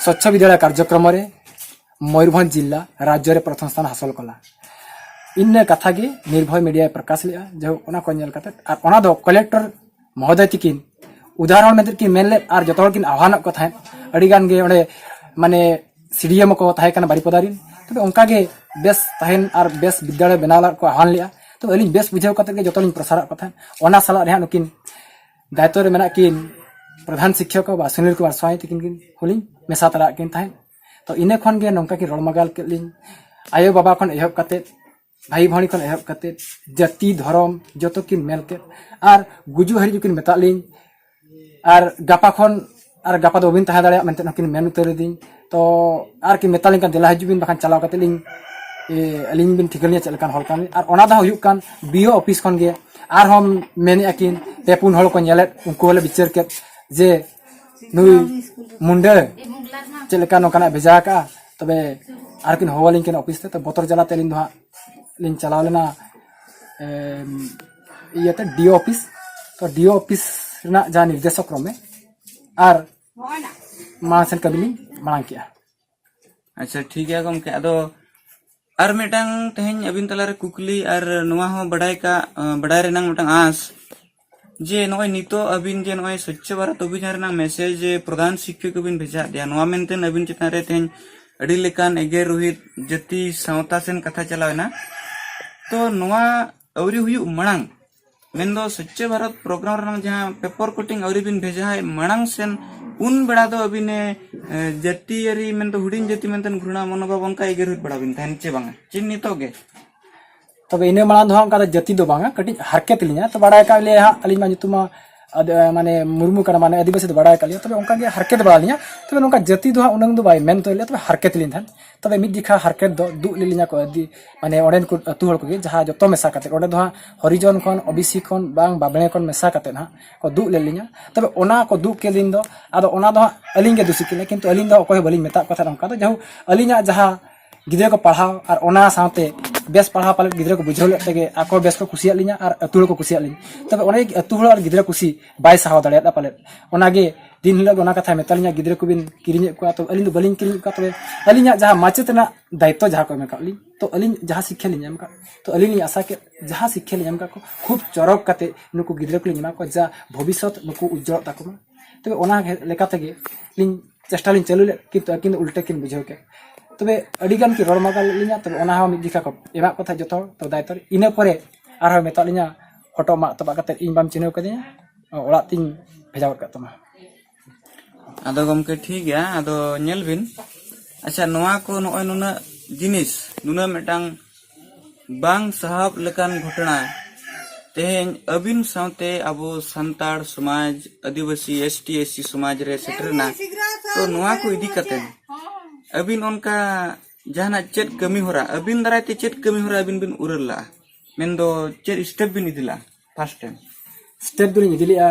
ᱥᱚᱪᱪᱷᱚ ᱵᱤᱫᱽᱫᱟᱞᱚᱭ ᱠᱟᱨᱡᱚᱠᱨᱚᱢ ᱨᱮ ᱢᱚᱭᱩᱨᱵᱷᱚᱸᱡᱽ ᱡᱤᱞᱟ ᱨᱟᱡᱽᱡᱚ ᱨᱮ ᱯᱨᱚᱛᱷᱚᱢ ᱥᱛᱷᱟᱱ ᱦᱟᱥᱚᱞ ᱠᱟᱱᱟ᱾ ᱤᱱᱟᱹ ᱠᱟᱛᱷᱟ ᱜᱮ ᱱᱤᱨᱵᱷᱚᱭ ᱢᱤᱰᱤᱭᱟᱭ ᱯᱨᱚᱠᱟᱥ ᱞᱮᱫᱼᱟ᱾ ᱡᱟᱭᱦᱳᱠ, ᱚᱱᱟ ᱠᱚ ᱧᱮᱞ ᱠᱟᱛᱮ, ᱟᱨ ᱚᱱᱟ ᱫᱚ ᱠᱚᱞᱮᱠᱴᱚᱨ ᱢᱚᱦᱳᱫᱚᱭ ᱛᱤᱠᱤᱱ ᱩᱫᱟᱦᱚᱨᱚᱱ ᱢᱮᱱᱛᱮ ᱠᱤᱱ ᱢᱮᱱ ᱞᱮᱫ, ᱟᱨ ᱡᱚᱛᱚ ᱦᱚᱲ ᱠᱤᱱ ᱟᱦᱣᱟᱱᱚᱜ ᱠᱚ ᱛᱟᱦᱮᱸᱫ᱾ ᱟᱹᱰᱤ ᱜᱟᱱ ᱜᱮ ᱚᱸᱰᱮ ᱢᱟᱱᱮ ᱥᱤᱰᱤᱭᱮᱢ ᱠᱚ ᱛᱟᱦᱮᱸ ᱠᱟᱱᱟ ᱵᱟᱨᱤᱯᱚᱫᱟ ᱨᱮᱱ᱾ ᱛᱚᱵᱮ ᱚᱱᱠᱟ ᱜᱮ ᱵᱮᱥ ᱛᱟᱦᱮᱱ ᱟᱨ ᱵᱮᱥ ᱵᱤᱫᱽᱫᱟᱹᱜᱟᱲ ᱵᱮᱱᱟᱣ ᱞᱟᱹᱜᱤᱫ ᱠᱚ ᱟᱦᱣᱟᱱ ᱞᱮᱫᱼᱟ᱾ ᱛᱚ ᱟᱹᱞᱤᱧ ᱵᱮᱥ ᱵᱩᱡᱷᱟᱹᱣ ᱠᱟᱛᱮ ᱜᱮ ᱡᱚᱛᱚ ᱞᱤᱧ ᱯᱨᱚᱥᱟᱨᱟᱜ ᱠᱚ ᱛᱟᱦᱮᱸᱫ᱾ ᱚᱱᱟ ᱥᱟᱞᱟᱜ ᱨᱮ ᱦᱟᱸᱜ ᱱᱩᱠᱤᱱ ᱫᱟᱭᱤᱛᱛᱚ ᱨᱮ ᱢᱮᱱᱟᱜ ᱠᱤᱱ ᱯᱨᱚᱫᱷᱟᱱ ᱥᱤᱠᱠᱷᱚᱠ ᱵᱟ ᱥᱩᱱᱤᱞ ᱠᱩᱢᱟᱨ ᱥᱣᱟᱭ ᱛᱤᱠᱤᱱ ᱠᱤᱱ ᱦᱚᱸᱞᱤᱧ ᱢᱮᱥᱟ ᱛᱟᱨᱟᱜ ᱠᱤᱱ ᱛᱟᱦᱮᱸᱫ᱾ ᱛᱚ ᱤᱱᱟᱹ ᱠᱷᱚᱱ ᱜᱮ ᱱᱚᱝᱠᱟ ᱠᱤᱱ ᱨᱚᱲ ᱢᱟᱜᱟᱞ ᱠᱮᱫ ᱞᱤᱧ᱾ ᱟᱭᱳ ᱵᱟᱵᱟ ᱠᱷᱚᱱ ᱮᱦᱚᱵ ᱠᱟᱛᱮ, ᱵᱷᱟᱭ ᱵᱷᱟᱹᱱᱤ ᱠᱷᱚᱱ ᱮᱦᱚᱵ ᱠᱟᱛᱮ, ᱡᱟᱹᱛᱤ ᱫᱷᱚᱨᱚᱢ ᱡᱚᱛᱚ ᱠᱤᱱ ᱢᱮᱱ ᱠᱮᱫ᱾ ᱟᱨ ᱜᱩᱡᱩᱜ ᱦᱟᱹᱨᱤᱡ ᱦᱚᱸᱠᱤᱱ ᱢᱮᱛᱟᱜ ᱞᱤᱧ, ᱟᱨ ᱜᱟᱯᱟ ᱠᱷᱚᱱ, ᱟᱨ ᱜᱟᱯᱟ ᱫᱚ ᱵᱟᱹᱵᱤᱱ ᱛᱟᱦᱮᱸ ᱫᱟᱲᱮᱭᱟᱜ ᱢᱮᱱᱛᱮ ᱦᱚᱸᱠᱤᱱ ᱢᱮᱱ ᱩᱛᱟᱹᱨ ᱟᱹᱫᱤᱧ᱾ ᱛᱚ ᱟᱨ ᱠᱤᱱ ᱢᱮᱛᱟ ᱞᱤᱧ ᱠᱟᱱ, "ᱫᱮᱞᱟ ᱦᱤᱡᱩᱜ ᱵᱤᱱ, ᱵᱟᱠᱷᱟᱱ ᱪᱟᱞᱟᱣ ᱠᱟᱛᱮ ᱞᱤᱧ, ᱮ, ᱟᱹᱞᱤᱧ ᱵᱤᱱ ᱴᱷᱤᱠᱟᱹ ᱞᱤᱧᱟ ᱪᱮᱫ ᱞᱮᱠᱟᱱ ᱦᱚᱲ ᱠᱟᱱᱟᱞᱤᱧ᱾" ᱟᱨ ᱚᱱᱟ ᱫᱚ ᱦᱩᱭᱩᱜ ᱠᱟᱱ ᱵᱤ ᱳ ᱚᱯᱷᱤᱥ ᱠᱷᱚᱱ ᱜᱮ᱾ ᱟᱨᱦᱚᱸ ᱢᱮᱱᱮᱫᱼᱟ ᱠᱤᱱ, ᱯᱮ ᱯᱩᱱ ᱦᱚᱲ ᱠᱚ ᱧᱮᱞᱮᱫ, ᱩᱱᱠᱩ ᱦᱚᱸᱞᱮ ᱵᱤᱪᱟᱹᱨ ᱠᱮᱫ ᱡᱮ ᱱᱩᱭ ᱢᱩᱱᱰᱟᱹ ᱪᱮᱫ ᱞᱮᱠᱟ ᱱᱚᱝᱠᱟᱱᱟᱜ ᱵᱷᱮᱡᱟ ᱟᱠᱟᱫᱼᱟ᱾ ᱛᱚᱵᱮ ᱟᱨᱠᱤᱱ ᱦᱚᱦᱚᱣᱟᱞᱤᱧ ᱠᱟᱱᱟ ᱚᱯᱷᱤᱥ ᱛᱮ᱾ ᱛᱚ ᱵᱚᱛᱚᱨ ᱡᱟᱞᱟᱛᱮ ᱟᱹᱞᱤᱧ ᱫᱚ ᱦᱟᱸᱜ ᱞᱤᱧ ᱪᱟᱞᱟᱣ ᱞᱮᱱᱟ, ᱮᱢ, ᱤᱭᱟᱹᱛᱮ, ᱰᱤ ᱚᱯᱷᱤᱥ᱾ ᱛᱚ ᱰᱤ ᱚᱯᱷᱤᱥ ᱨᱮᱱᱟᱜ ᱡᱟᱦᱟᱸ ᱱᱤᱨᱫᱮᱥᱚ ᱠᱨᱚᱢᱮ ᱟᱨ ᱢᱟᱲᱟᱝ ᱥᱮᱱ ᱠᱟᱹᱢᱤ ᱞᱤᱧ ᱢᱟᱲᱟᱝ ᱠᱮᱜᱼᱟ᱾ ᱟᱪᱪᱷᱟ, ᱴᱷᱤᱠ ᱜᱮᱭᱟ ᱜᱚᱢᱠᱮ᱾ ᱟᱫᱚ ᱟᱨ ᱢᱤᱫᱴᱟᱝ ᱛᱮᱦᱮᱧ ᱟᱹᱵᱤᱱ ᱛᱟᱞᱟᱨᱮ ᱠᱩᱠᱞᱤ ᱟᱨ ᱱᱚᱣᱟ ᱦᱚᱸ ᱵᱟᱰᱟᱭ ᱠᱟᱜ, ᱟᱸ, ᱵᱟᱰᱟᱭ ᱨᱮᱱᱟᱝ ᱢᱤᱫᱴᱟᱝ ᱟᱸᱥ, ᱡᱮ ᱱᱚᱜᱼᱚᱭ ᱱᱤᱛᱚᱜ ᱟᱹᱵᱤᱱ ᱡᱮ ᱱᱚᱜᱼᱚᱭ ᱥᱚᱪᱪᱷᱚ ᱵᱷᱟᱨᱚᱛ ᱚᱵᱷᱤᱡᱟᱱ ᱨᱮᱱᱟᱝ ᱢᱮᱥᱮᱡᱽ ᱡᱮ ᱯᱨᱚᱫᱷᱟᱱ ᱥᱤᱠᱠᱷᱚᱠ ᱠᱚᱵᱤᱱ ᱵᱷᱮᱡᱟ ᱟᱫᱮᱭᱟ, ᱱᱚᱣᱟ ᱢᱮᱱᱛᱮ ᱟᱹᱵᱤᱱ ᱪᱮᱛᱟᱱ ᱨᱮ ᱛᱮᱦᱮᱧ ᱟᱹᱰᱤ ᱞᱮᱠᱟᱱ ᱮᱜᱮᱨ ᱨᱩᱦᱤᱫ ᱡᱟᱹᱛᱤ ᱥᱟᱶᱛᱟ ᱥᱮᱱ ᱠᱟᱛᱷᱟ ᱪᱟᱞᱟᱣ ᱮᱱᱟ᱾ ᱛᱚ ᱱᱚᱣᱟ ᱟᱹᱣᱨᱤ ᱦᱩᱭᱩᱜ ᱢᱟᱲᱟᱝ, ᱢᱮᱱᱫᱚ ᱥᱚᱪᱪᱷᱚ ᱵᱷᱟᱨᱚᱛ ᱯᱨᱳᱜᱨᱟᱢ ᱨᱮᱱᱟᱜ ᱡᱟᱦᱟᱸ ᱯᱮᱯᱚᱨ ᱠᱚᱴᱤᱝ ᱟᱹᱣᱨᱤ ᱵᱤᱱ ᱵᱷᱮᱡᱟᱭ ᱢᱟᱲᱟᱝ ᱥᱮᱱ, ᱩᱱ ᱵᱮᱲᱟ ᱫᱚ ᱟᱹᱵᱤᱱᱮ, ᱮ, ᱡᱟᱹᱛᱤᱭᱟᱹᱨᱤ ᱢᱮᱱᱫᱚ ᱦᱩᱰᱤᱧ ᱡᱟᱹᱛᱤ ᱢᱮᱱᱛᱮ ᱜᱷᱩᱨᱱᱟ ᱢᱚᱱᱳᱵᱷᱟᱵ ᱚᱱᱠᱟ ᱮᱜᱮᱨ ᱦᱩᱭ ᱵᱟᱲᱟ ᱵᱤᱱ ᱛᱟᱦᱮᱱ ᱪᱮ ᱵᱟᱝᱟ? ᱪᱮ ᱱᱤᱛᱚᱜ ᱜᱮ? ᱛᱚᱵᱮ ᱤᱱᱟᱹ ᱢᱟᱲᱟᱝ ᱫᱚ ᱦᱟᱸᱜ ᱚᱱᱠᱟ ᱫᱚ ᱡᱟᱹᱛᱤ ᱫᱚ ᱵᱟᱝᱟ, ᱠᱟᱹᱴᱤᱡ ᱦᱟᱨᱠᱮᱛ ᱞᱤᱧᱟ᱾ ᱛᱚ ᱵᱟᱲᱟᱭ ᱠᱟᱜ ᱞᱮᱭᱟ ᱦᱟᱸᱜ, ᱟᱹᱞᱤᱧ ᱢᱟ ᱧᱩᱛᱩᱢ ᱢᱟ ᱟᱫ-, ᱢᱟᱱᱮ ᱢᱩᱨᱢᱩ ᱠᱟᱱᱟ, ᱢᱟᱱᱮ ᱟᱹᱫᱤᱵᱟᱹᱥᱤ ᱫᱚ ᱵᱟᱲᱟᱭ ᱠᱟᱜ ᱞᱮᱭᱟ᱾ ᱛᱚᱵᱮ ᱚᱱᱠᱟ ᱜᱮ ᱦᱟᱨᱠᱮᱛ ᱵᱟᱲᱟ ᱞᱤᱧᱟ᱾ ᱛᱚᱵᱮ ᱱᱚᱝᱠᱟ ᱡᱟᱹᱛᱤ ᱫᱚ ᱦᱟᱸᱜ ᱩᱱᱟᱹᱝ ᱫᱚ ᱵᱟᱭ ᱢᱮᱱ ᱦᱚᱪᱚᱭᱮᱫ ᱞᱮᱭᱟ, ᱛᱚᱵᱮ ᱦᱟᱨᱠᱮᱛ ᱞᱤᱧ ᱛᱟᱦᱮᱸᱫ᱾ ᱛᱚᱵᱮ ᱢᱤᱫ ᱡᱮᱠᱷᱟ ᱦᱟᱨᱠᱮᱛ ᱫᱚ ᱫᱩᱜ ᱞᱮᱫ ᱞᱤᱧᱟ ᱠᱚ ᱟᱹᱫᱤ-, ᱢᱟᱱᱮ ᱚᱸᱰᱮᱱ ᱠᱚ ᱟᱹᱛᱩ ᱦᱚᱲ ᱠᱚᱜᱮ, ᱡᱟᱦᱟᱸ ᱡᱚᱛᱚ ᱢᱮᱥᱟ ᱠᱟᱛᱮ, ᱚᱸᱰᱮ ᱫᱚ ᱦᱟᱸᱜ ᱦᱚᱨᱤᱡᱚᱱ ᱠᱷᱚᱱ, ᱳᱵᱤᱥᱤ ᱠᱷᱚᱱ ᱵᱟᱝ ᱵᱟᱵᱽᱲᱮ ᱠᱷᱚᱱ ᱢᱮᱥᱟ ᱠᱟᱛᱮ ᱦᱟᱸᱜ ᱠᱚ ᱫᱩᱜ ᱞᱮᱫ ᱞᱤᱧᱟ᱾ ᱛᱚᱵᱮ ᱚᱱᱟ ᱠᱚ ᱫᱩᱜ ᱠᱮᱫ ᱞᱤᱧ ᱫᱚ, ᱟᱫᱚ ᱚᱱᱟ ᱫᱚ ᱦᱟᱸᱜ ᱟᱹᱞᱤᱧ ᱜᱮ ᱫᱩᱥᱤ ᱠᱟᱱᱟ, ᱠᱤᱱᱛᱩ ᱟᱹᱞᱤᱧ ᱫᱚ ᱚᱠᱚᱭ ᱦᱚᱸ ᱵᱟᱹᱞᱤᱧ ᱢᱮᱛᱟᱜ ᱠᱚ ᱛᱟᱦᱮᱸᱫ ᱚᱱᱠᱟ ᱫᱚ᱾ ᱡᱟᱦᱳᱠ, ᱟᱹᱞᱤᱧᱟᱜ ᱡᱟᱦᱟᱸ ᱜᱤᱫᱽᱨᱟᱹ ᱠᱚ ᱯᱟᱲᱦᱟᱣ ᱟᱨ ᱚᱱᱟ ᱥᱟᱶᱛᱮ ᱵᱮᱥ ᱯᱟᱲᱦᱟᱣ ᱯᱟᱞᱮᱫ ᱜᱤᱫᱽᱨᱟᱹ ᱠᱚ ᱵᱩᱡᱷᱟᱹᱣ ᱞᱮᱫ ᱛᱮᱜᱮ ᱟᱠᱚ ᱵᱮᱥ ᱠᱚ ᱠᱩᱥᱤᱭᱟᱜ ᱞᱤᱧᱟ ᱟᱨ ᱟᱹᱛᱩ ᱦᱚᱲ ᱠᱚ ᱠᱩᱥᱤᱭᱟᱜ ᱞᱤᱧᱟ᱾ ᱛᱚᱵᱮ ᱚᱱᱮ ᱟᱹᱛᱩ ᱦᱚᱲ ᱟᱨ ᱜᱤᱫᱽᱨᱟᱹ ᱠᱩᱥᱤ ᱵᱟᱭ ᱥᱟᱦᱟᱣ ᱫᱟᱲᱮᱭᱟᱫᱟ ᱯᱟᱞᱮᱫ, ᱚᱱᱟᱜᱮ ᱫᱤᱱ ᱦᱤᱞᱳᱜ ᱜᱮ ᱚᱱᱟ ᱠᱟᱛᱷᱟᱭ ᱢᱮᱛᱟ ᱞᱤᱧᱟ, "ᱜᱤᱫᱽᱨᱟᱹ ᱠᱚᱵᱤᱱ ᱠᱤᱨᱤᱧᱮᱫ ᱠᱚᱣᱟ?" ᱛᱚ ᱟᱹᱞᱤᱧ ᱫᱚ ᱵᱟᱹᱞᱤᱧ ᱠᱤᱨᱤᱧᱮᱫ ᱠᱚᱣᱟ᱾ ᱛᱚᱵᱮ ᱟᱹᱞᱤᱧᱟᱜ ᱡᱟᱦᱟᱸ ᱢᱟᱪᱮᱫ ᱨᱮᱱᱟᱜ ᱫᱟᱭᱤᱛᱛᱚ ᱡᱟᱦᱟᱸ ᱠᱚ ᱮᱢ ᱟᱠᱟᱫ ᱞᱤᱧ, ᱛᱚ ᱟᱹᱞᱤᱧ ᱡᱟᱦᱟᱸ ᱥᱤᱠᱠᱷᱟ ᱞᱤᱧ ᱮᱢ ᱟᱠᱟᱫ, ᱛᱚ ᱟᱹᱞᱤᱧ ᱞᱤᱧ ᱟᱥᱟ ᱠᱮᱫ, ᱡᱟᱦᱟᱸ ᱥᱤᱠᱠᱷᱟ ᱞᱤᱧ ᱮᱢ ᱟᱠᱟᱫ ᱠᱚ ᱠᱷᱩᱵ ᱪᱚᱨᱚᱠ ᱠᱟᱛᱮ ᱱᱩᱠᱩ ᱜᱤᱫᱽᱨᱟᱹ ᱠᱚᱞᱤᱧ ᱮᱢᱟ ᱠᱚᱣᱟ, ᱡᱟ ᱵᱷᱚᱵᱤᱥᱥᱚᱛ ᱱᱩᱠᱩ ᱩᱡᱽᱡᱚᱞᱚᱜ ᱛᱟᱠᱚ ᱢᱟ᱾ ᱛᱚᱵᱮ ᱚᱱᱟ ᱞᱮᱠᱟ ᱛᱮᱜᱮ ᱞᱤᱧ ᱪᱮᱥᱴᱟ ᱞᱤᱧ ᱪᱟᱹᱞᱩ ᱞᱮᱫ, ᱠᱤᱱᱛᱩ ᱟᱹᱠᱤᱱ ᱫᱚ ᱩᱞᱴᱟᱹ ᱠᱤᱱ ᱵᱩᱡᱷᱟᱹᱣ ᱠᱮᱫ᱾ ᱛᱚᱵᱮ ᱟᱹᱰᱤ ᱜᱟᱱ ᱠᱤᱱ ᱨᱚᱲ ᱢᱟᱜᱟᱞ ᱞᱮᱫ ᱞᱤᱧᱟ, ᱛᱚᱵᱮ ᱚᱱᱟ ᱦᱚᱸ ᱢᱤᱫ ᱡᱮᱠᱷᱟ ᱠᱚ ᱮᱢᱟᱜ ᱠᱚ ᱛᱟᱦᱮᱸᱫ ᱡᱚᱛᱚ ᱦᱚᱲ, ᱛᱚ ᱫᱟᱭᱤᱛᱛᱚ ᱨᱮ᱾ ᱤᱱᱟᱹ ᱯᱚᱨᱮ ᱟᱨᱦᱚᱸ ᱢᱮᱛᱟᱜ ᱞᱤᱧᱟ, "ᱦᱚᱴᱚᱜ ᱢᱟᱜ ᱛᱚᱯᱟᱜ ᱠᱟᱛᱮ ᱤᱧ ᱵᱟᱢ ᱪᱤᱱᱦᱟᱹᱣ ᱠᱟᱫᱤᱧᱟ, ᱚᱲᱟᱜ ᱛᱤᱧ ᱵᱷᱮᱡᱟ ᱜᱚᱫ ᱠᱟᱜ ᱛᱟᱢᱟ᱾" ᱟᱫᱚ ᱜᱚᱢᱠᱮ, ᱴᱷᱤᱠ ᱜᱮᱭᱟ, ᱟᱫᱚ ᱧᱮᱞ ᱵᱤᱱ, ᱟᱪᱪᱷᱟ, ᱱᱚᱣᱟ ᱠᱚ ᱱᱚᱜᱼᱚᱭ ᱱᱩᱱᱟᱹᱜ ᱡᱤᱱᱤᱥ, ᱱᱩᱱᱟᱹᱜ ᱢᱤᱫᱴᱟᱝ ᱵᱟᱝ ᱥᱟᱦᱟᱵ ᱞᱮᱠᱟᱱ ᱜᱷᱚᱴᱚᱱᱟ ᱛᱮᱦᱮᱧ ᱟᱹᱵᱤᱱ ᱥᱟᱶᱛᱮ ᱟᱵᱚ ᱥᱟᱱᱛᱟᱲ ᱥᱚᱢᱟᱡᱽ, ᱟᱹᱫᱤᱵᱟᱹᱥᱤ, ᱮᱥ ᱴᱤ, ᱮᱥ ᱥᱤ ᱥᱚᱢᱟᱡᱽ ᱨᱮ ᱥᱮᱴᱮᱨ ᱮᱱᱟ᱾ ᱛᱚ ᱱᱚᱣᱟ ᱠᱚ ᱤᱫᱤ ᱠᱟᱛᱮ ᱟᱹᱵᱤᱱ ᱚᱱᱠᱟ ᱡᱟᱦᱟᱱᱟᱜ ᱪᱮᱫ ᱠᱟᱹᱢᱤ ᱦᱚᱨᱟ, ᱟᱹᱵᱤᱱ ᱫᱟᱨᱟᱭ ᱛᱮ ᱪᱮᱫ ᱠᱟᱹᱢᱤ ᱦᱚᱨᱟ ᱟᱹᱵᱤᱱ ᱵᱤᱱ ᱩᱨᱟᱹᱞ ᱞᱟᱜᱼᱟ? ᱢᱮᱱᱫᱚ ᱪᱮᱫ step ᱵᱤᱱ ᱤᱫᱤ ᱞᱟᱜᱼᱟ first time? Step ᱫᱚᱞᱤᱧ ᱤᱫᱤ ᱞᱮᱜᱼᱟ,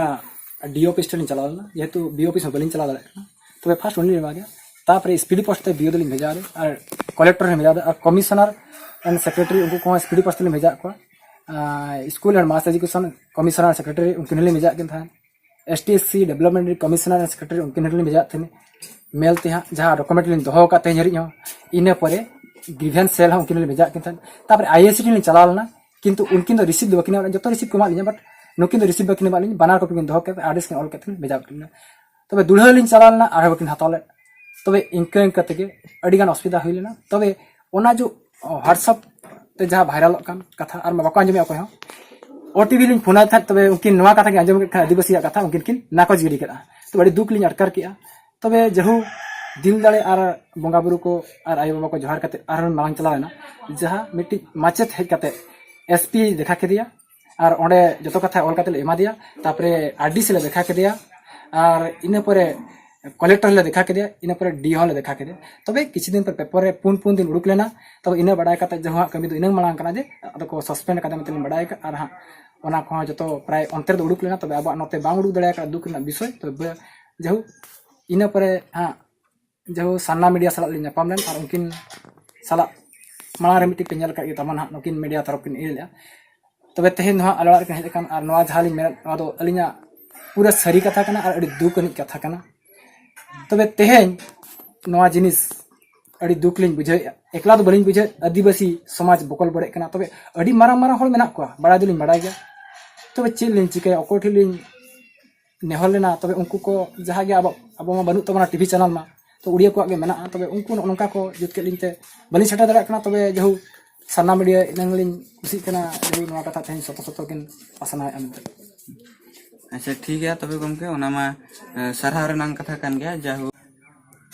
ᱟᱨ ᱰᱤ ᱚᱯᱷᱤᱥ ᱴᱷᱮᱱ ᱞᱤᱧ ᱪᱟᱞᱟᱣ ᱞᱮᱱᱟ, ᱡᱮᱦᱮᱛᱩ ᱵᱤ ᱚᱯᱷᱤᱥ ᱦᱚᱸ ᱵᱟᱹᱞᱤᱧ ᱪᱟᱞᱟᱣ ᱫᱟᱲᱮᱭᱟᱜ ᱠᱟᱱᱟ᱾ ᱛᱚᱵᱮ ᱯᱷᱟᱥᱴ ᱩᱱᱤ ᱞᱤᱧ ᱮᱢᱟ ᱫᱮᱭᱟ, ᱛᱟᱨᱯᱚᱨᱮ ᱥᱯᱤᱰᱤ ᱯᱳᱥᱴ ᱛᱮ ᱵᱤ ᱳ ᱫᱚᱞᱤᱧ ᱵᱷᱮᱡᱟ ᱟᱫᱮᱭᱟ, ᱟᱨ ᱠᱚᱞᱮᱠᱴᱚᱨ ᱞᱤᱧ ᱵᱷᱮᱡᱟ ᱟᱫᱮᱭᱟ, ᱟᱨ ᱠᱚᱢᱤᱥᱚᱱᱟᱨ ᱮᱱᱰ ᱥᱮᱠᱨᱮᱴᱟᱨᱤ ᱩᱱᱠᱩ ᱠᱚᱦᱚᱸ ᱥᱯᱤᱰᱤ ᱯᱳᱥᱴ ᱛᱮᱞᱤᱧ ᱵᱷᱮᱡᱟᱣᱟᱫ ᱠᱚᱣᱟ᱾ ᱟᱨ ᱥᱠᱩᱞ ᱮᱱᱰ ᱢᱟᱥ ᱮᱡᱩᱠᱮᱥᱚᱱ ᱠᱚᱢᱤᱥᱚᱱᱟᱨ ᱥᱮᱠᱨᱮᱴᱟᱨᱤ ᱩᱱᱠᱤᱱ ᱦᱚᱸᱞᱤᱧ ᱵᱷᱮᱡᱟᱣᱟᱫ ᱠᱤᱱ ᱛᱟᱦᱮᱸᱫ᱾ S T S C development ᱨᱮᱱ ᱠᱚᱢᱤᱥᱚᱱᱟᱨ ᱮᱱᱰ ᱥᱮᱠᱨᱮᱴᱟᱨᱤ ᱩᱱᱠᱤᱱ ᱦᱚᱸᱞᱤᱧ ᱵᱷᱮᱡᱟᱣᱟᱫ ᱛᱟᱦᱮᱸᱫ ᱢᱮᱞ ᱛᱮ ᱦᱟᱸᱜ, ᱡᱟᱦᱟᱸ ᱰᱚᱠᱩᱢᱮᱱᱴ ᱞᱤᱧ ᱫᱚᱦᱚ ᱟᱠᱟᱫ ᱛᱮᱦᱮᱧ ᱦᱟᱹᱨᱤᱡ ᱦᱚᱸ᱾ ᱤᱱᱟᱹ ᱯᱚᱨᱮ ᱜᱨᱤᱵᱷᱮᱱᱥ ᱥᱮᱞ ᱦᱚᱸ ᱩᱱᱠᱤᱱ ᱦᱚᱸᱞᱤᱧ ᱵᱷᱮᱡᱟᱣᱟᱫ ᱠᱤᱱ ᱛᱟᱦᱮᱸᱫ᱾ ᱛᱟᱨᱯᱚᱨᱮ ᱟᱭ ᱮᱥ ᱴᱤ ᱞᱤᱧ ᱪᱟᱞᱟᱣ ᱞᱮᱱᱟ, ᱠᱤᱱᱛᱩ ᱩᱱᱠᱤᱱ ᱫᱚ ᱨᱤᱥᱤᱵᱷ ᱫᱚ ᱵᱟᱹᱠᱤᱱ ᱮᱢᱟᱜ ᱞᱤᱧᱟ, ᱵᱟᱴ ᱱᱩᱠᱤᱱ ᱫᱚ ᱨᱤᱥᱤᱵᱷ ᱵᱟᱹᱠᱤᱱ ᱮᱢᱟᱜ ᱞᱤᱧᱟ, ᱵᱟᱱᱟᱨ ᱠᱚᱯᱤ ᱠᱤᱱ ᱫᱚᱦᱚ ᱠᱮᱫ, ᱟᱨ ᱮᱰᱨᱮᱥ ᱠᱤᱱ ᱚᱞ ᱠᱮᱫ ᱛᱮ ᱵᱷᱮᱡᱟ ᱠᱮᱫ ᱞᱤᱧᱟ᱾ ᱛᱚᱵᱮ ᱫᱩᱲᱦᱟᱹ ᱞᱤᱧ ᱪᱟᱞᱟᱣ ᱞᱮᱱᱟ, ᱟᱨᱦᱚᱸ ᱵᱟᱹᱠᱤᱱ ᱦᱟᱛᱟᱣ ᱞᱮᱫ᱾ ᱛᱚᱵᱮ ᱤᱱᱠᱟᱹ ᱤᱱᱠᱟᱹ ᱛᱮᱜᱮ ᱟᱹᱰᱤ ᱜᱟᱱ ᱚᱥᱩᱵᱤᱫᱷᱟ ᱦᱩᱭ ᱞᱮᱱᱟ᱾ ᱛᱚᱵᱮ ᱚᱱᱟ ᱡᱚ WhatsApp ᱛᱮ ᱡᱟᱦᱟᱸ ᱵᱷᱟᱭᱨᱟᱞᱚᱜ ᱠᱟᱱ ᱠᱟᱛᱷᱟ, ᱟᱨ ᱢᱟ ᱵᱟᱠᱚ ᱟᱸᱡᱚᱢᱮᱫ ᱚᱠᱚᱭ ᱦᱚᱸ, ᱳ ᱴᱤ ᱵᱷᱤ ᱞᱤᱧ ᱯᱷᱳᱱ ᱟᱭ ᱛᱟᱦᱮᱸᱫ, ᱛᱚᱵᱮ ᱩᱱᱠᱤᱱ ᱱᱚᱣᱟ ᱠᱟᱛᱷᱟ ᱠᱤᱱ ᱟᱸᱡᱚᱢ ᱠᱮᱫ ᱠᱷᱟᱱ ᱟᱹᱫᱤᱵᱟᱹᱥᱤᱭᱟᱜ ᱠᱟᱛᱷᱟ, ᱩᱱᱠᱤᱱ ᱠᱤᱱ ᱱᱟᱠᱚᱪ ᱜᱤᱰᱤ ᱠᱮᱫᱼᱟ᱾ ᱛᱚᱵᱮ ᱟᱹᱰᱤ ᱫᱩᱠ ᱞᱤᱧ ᱟᱴᱠᱟᱨ ᱠᱮᱫᱼᱟ᱾ ᱛᱚᱵᱮ ᱡᱟᱦᱳ, ᱫᱤᱞ ᱫᱟᱲᱮ ᱟᱨ ᱵᱚᱸᱜᱟ ᱵᱩᱨᱩ ᱠᱚ ᱟᱨ ᱟᱭᱳ ᱵᱟᱵᱟ ᱠᱚ ᱡᱚᱦᱟᱨ ᱠᱟᱛᱮ ᱟᱨᱦᱚᱸ ᱢᱟᱲᱟᱝ ᱪᱟᱞᱟᱣ ᱮᱱᱟ, ᱡᱟᱦᱟᱸ ᱢᱤᱫᱴᱤᱡ ᱢᱟᱪᱮᱛ ᱦᱮᱡ ᱠᱟᱛᱮ ᱮᱥ ᱯᱤ ᱫᱮᱠᱷᱟ ᱠᱮᱫᱮᱭᱟ, ᱟᱨ ᱚᱸᱰᱮ ᱡᱚᱛᱚ ᱠᱟᱛᱷᱟ ᱚᱞ ᱠᱟᱛᱮ ᱞᱮ ᱮᱢᱟ ᱫᱮᱭᱟ᱾ ᱛᱟᱨᱯᱚᱨᱮ ᱟᱨ ᱰᱤ ᱥᱤ ᱞᱮ ᱫᱮᱠᱷᱟ ᱠᱮᱫᱮᱭᱟ, ᱟᱨ ᱤᱱᱟᱹ ᱯᱚᱨᱮ ᱠᱚᱞᱮᱠᱴᱚᱨ ᱞᱮ ᱫᱮᱠᱷᱟ ᱠᱮᱫᱮᱭᱟ, ᱤᱱᱟᱹ ᱯᱚᱨᱮ ᱰᱤ ᱦᱚᱸ ᱞᱮ ᱫᱮᱠᱷᱟ ᱠᱮᱫᱮᱭᱟ᱾ ᱛᱚᱵᱮ ᱠᱤᱪᱷᱩ ᱫᱤᱱ ᱯᱚᱨ ᱯᱮᱯᱚᱨ ᱨᱮ ᱯᱩᱱ ᱯᱩᱱ ᱫᱤᱱ ᱩᱰᱩᱠ ᱞᱮᱱᱟ᱾ ᱛᱚᱵᱮ ᱤᱱᱟᱹ ᱵᱟᱲᱟᱭ ᱠᱟᱛᱮ ᱡᱮ ᱦᱟᱸᱜ ᱠᱟᱹᱢᱤ ᱫᱚ ᱤᱱᱟᱹᱝ ᱢᱟᱲᱟᱝ ᱠᱟᱱᱟ, ᱡᱮ ᱟᱫᱚ ᱠᱚ ᱥᱟᱥᱯᱮᱱᱰ ᱠᱟᱫᱟ ᱢᱮᱱᱛᱮ ᱞᱤᱧ ᱵᱟᱲᱟᱭ ᱠᱟᱜᱼᱟ᱾ ᱟᱨ ᱦᱟᱸᱜ ᱚᱱᱟ ᱠᱚᱦᱚᱸ ᱡᱚᱛᱚ ᱯᱨᱟᱭ ᱚᱱᱛᱮ ᱨᱮᱫᱚ ᱩᱰᱩᱠ ᱞᱮᱱᱟ, ᱛᱚᱵᱮ ᱟᱵᱚᱣᱟᱜ ᱱᱚᱛᱮ ᱵᱟᱝ ᱩᱰᱩᱠ ᱫᱟᱲᱮ ᱟᱠᱟᱫ ᱫᱩᱠ ᱨᱮᱱᱟᱜ ᱵᱤᱥᱚᱭ᱾ ᱛᱚᱵᱮ ᱡᱟᱦᱳᱠ, ᱤᱱᱟᱹ ᱯᱚᱨᱮ ᱦᱟᱸᱜ ᱡᱟᱦᱳᱠ, ᱥᱟᱨᱱᱟ ᱢᱤᱰᱤᱭᱟ ᱥᱟᱞᱟᱜ ᱞᱤᱧ ᱧᱟᱯᱟᱢ ᱞᱮᱱ, ᱟᱨ ᱩᱱᱠᱤᱱ ᱥᱟᱞᱟᱜ ᱢᱟᱲᱟᱝ ᱨᱮ ᱢᱤᱫᱴᱤᱡ ᱯᱮ ᱧᱮᱞ ᱟᱠᱟᱫ ᱜᱮ ᱛᱟᱵᱚᱱᱟ ᱦᱟᱸᱜ, ᱱᱩᱠᱤᱱ ᱢᱤᱰᱤᱭᱟ ᱛᱚᱨᱚᱯ ᱠᱤᱱ ᱤᱭᱟᱹ ᱞᱮᱫᱼᱟ᱾ ᱛᱚᱵᱮ ᱛᱮᱦᱮᱧ ᱫᱚ ᱦᱟᱸᱜ ᱟᱞᱮ ᱚᱲᱟᱜ ᱨᱮᱠᱤᱱ ᱦᱮᱡ ᱟᱠᱟᱱ, ᱟᱨ ᱱᱚᱣᱟ ᱡᱟᱦᱟᱸ ᱞᱤᱧ ᱢᱮᱱᱮᱫ, ᱱᱚᱣᱟ ᱫᱚ ᱟᱹᱞᱤᱧᱟᱜ ᱯᱩᱨᱟᱹ ᱥᱟᱹᱨᱤ ᱠᱟᱛᱷᱟ ᱠᱟᱱᱟ ᱟᱨ ᱟᱹᱰᱤ ᱫᱩᱠ ᱟᱹᱱᱤᱡ ᱠᱟᱛᱷᱟ ᱠᱟᱱᱟ᱾ ᱛᱚᱵᱮ ᱛᱮᱦᱮᱧ ᱱᱚᱣᱟ ᱡᱤᱱᱤᱥ ᱟᱹᱰᱤ ᱫᱩᱠ ᱞᱤᱧ ᱵᱩᱡᱷᱟᱹᱣᱮᱫᱼᱟ, ᱮᱠᱞᱟ ᱫᱚ ᱵᱟᱹᱞᱤᱧ ᱵᱩᱡᱷᱟᱹᱣᱮᱫ, ᱟᱹᱫᱤᱵᱟᱹᱥᱤ ᱥᱚᱢᱟᱡᱽ ᱵᱚᱠᱚᱞ ᱵᱚᱰᱮᱜ ᱠᱟᱱᱟ᱾ ᱛᱚᱵᱮ ᱟᱹᱰᱤ ᱢᱟᱨᱟᱝ ᱢᱟᱨᱟᱝ ᱦᱚᱲ ᱢᱮᱱᱟᱜ ᱠᱚᱣᱟ, ᱵᱟᱲᱟᱭ ᱫᱚᱞᱤᱧ ᱵᱟᱲᱟᱭ ᱜᱮᱭᱟ᱾ ᱛᱚᱵᱮ ᱪᱮᱫ ᱞᱤᱧ ᱪᱤᱠᱟᱹᱭᱟ, ᱚᱠᱚᱭ ᱴᱷᱮᱱ ᱞᱤᱧ ᱱᱮᱦᱚᱨ ᱞᱮᱱᱟ? ᱛᱚᱵᱮ ᱩᱱᱠᱩ ᱠᱚ ᱡᱟᱦᱟᱸ ᱜᱮ ᱟᱵᱚ, ᱟᱵᱚ ᱢᱟ ᱵᱟᱹᱱᱩᱜ ᱛᱟᱵᱚᱱᱟ ᱴᱤ ᱵᱷᱤ ᱪᱮᱱᱮᱞ ᱢᱟ, ᱛᱚ ᱩᱲᱤᱭᱟ ᱠᱚᱣᱟᱜ ᱜᱮ ᱢᱮᱱᱟᱜᱼᱟ᱾ ᱛᱚᱵᱮ ᱩᱱᱠᱩ ᱱᱚᱜᱼᱚ ᱱᱚᱝᱠᱟ ᱠᱚ ᱡᱩᱛ ᱠᱮᱫ ᱞᱤᱧ ᱛᱮ ᱵᱟᱹᱞᱤᱧ ᱥᱮᱴᱮᱨ ᱫᱟᱲᱮᱭᱟᱜ ᱠᱟᱱᱟ᱾ ᱛᱚᱵᱮ ᱡᱟᱦᱳᱠ, ᱥᱟᱨᱱᱟ ᱢᱤᱰᱤᱭᱟ ᱤᱱᱟᱹᱝ ᱞᱤᱧ ᱠᱩᱥᱤᱜ ᱠᱟᱱᱟ, ᱡᱟᱦᱳᱠ, ᱱᱚᱣᱟ ᱠᱟᱛᱷᱟ ᱛᱮᱦᱮᱧ ᱥᱚᱛᱚ ᱥᱚᱛᱚ ᱠᱤᱱ ᱯᱟᱥᱱᱟᱣᱮᱫᱼᱟ ᱢᱮᱱᱛᱮ᱾ ᱟᱪᱪᱷᱟ, ᱴᱷᱤᱠ ᱜᱮᱭᱟ᱾ ᱛᱚᱵᱮ ᱜᱚᱢᱠᱮ, ᱚᱱᱟ ᱢᱟ, ᱮ, ᱥᱟᱨᱦᱟᱣ ᱨᱮᱱᱟᱜ ᱠᱟᱛᱷᱟ ᱠᱟᱱ ᱜᱮᱭᱟ᱾ ᱡᱟᱦᱳᱠ,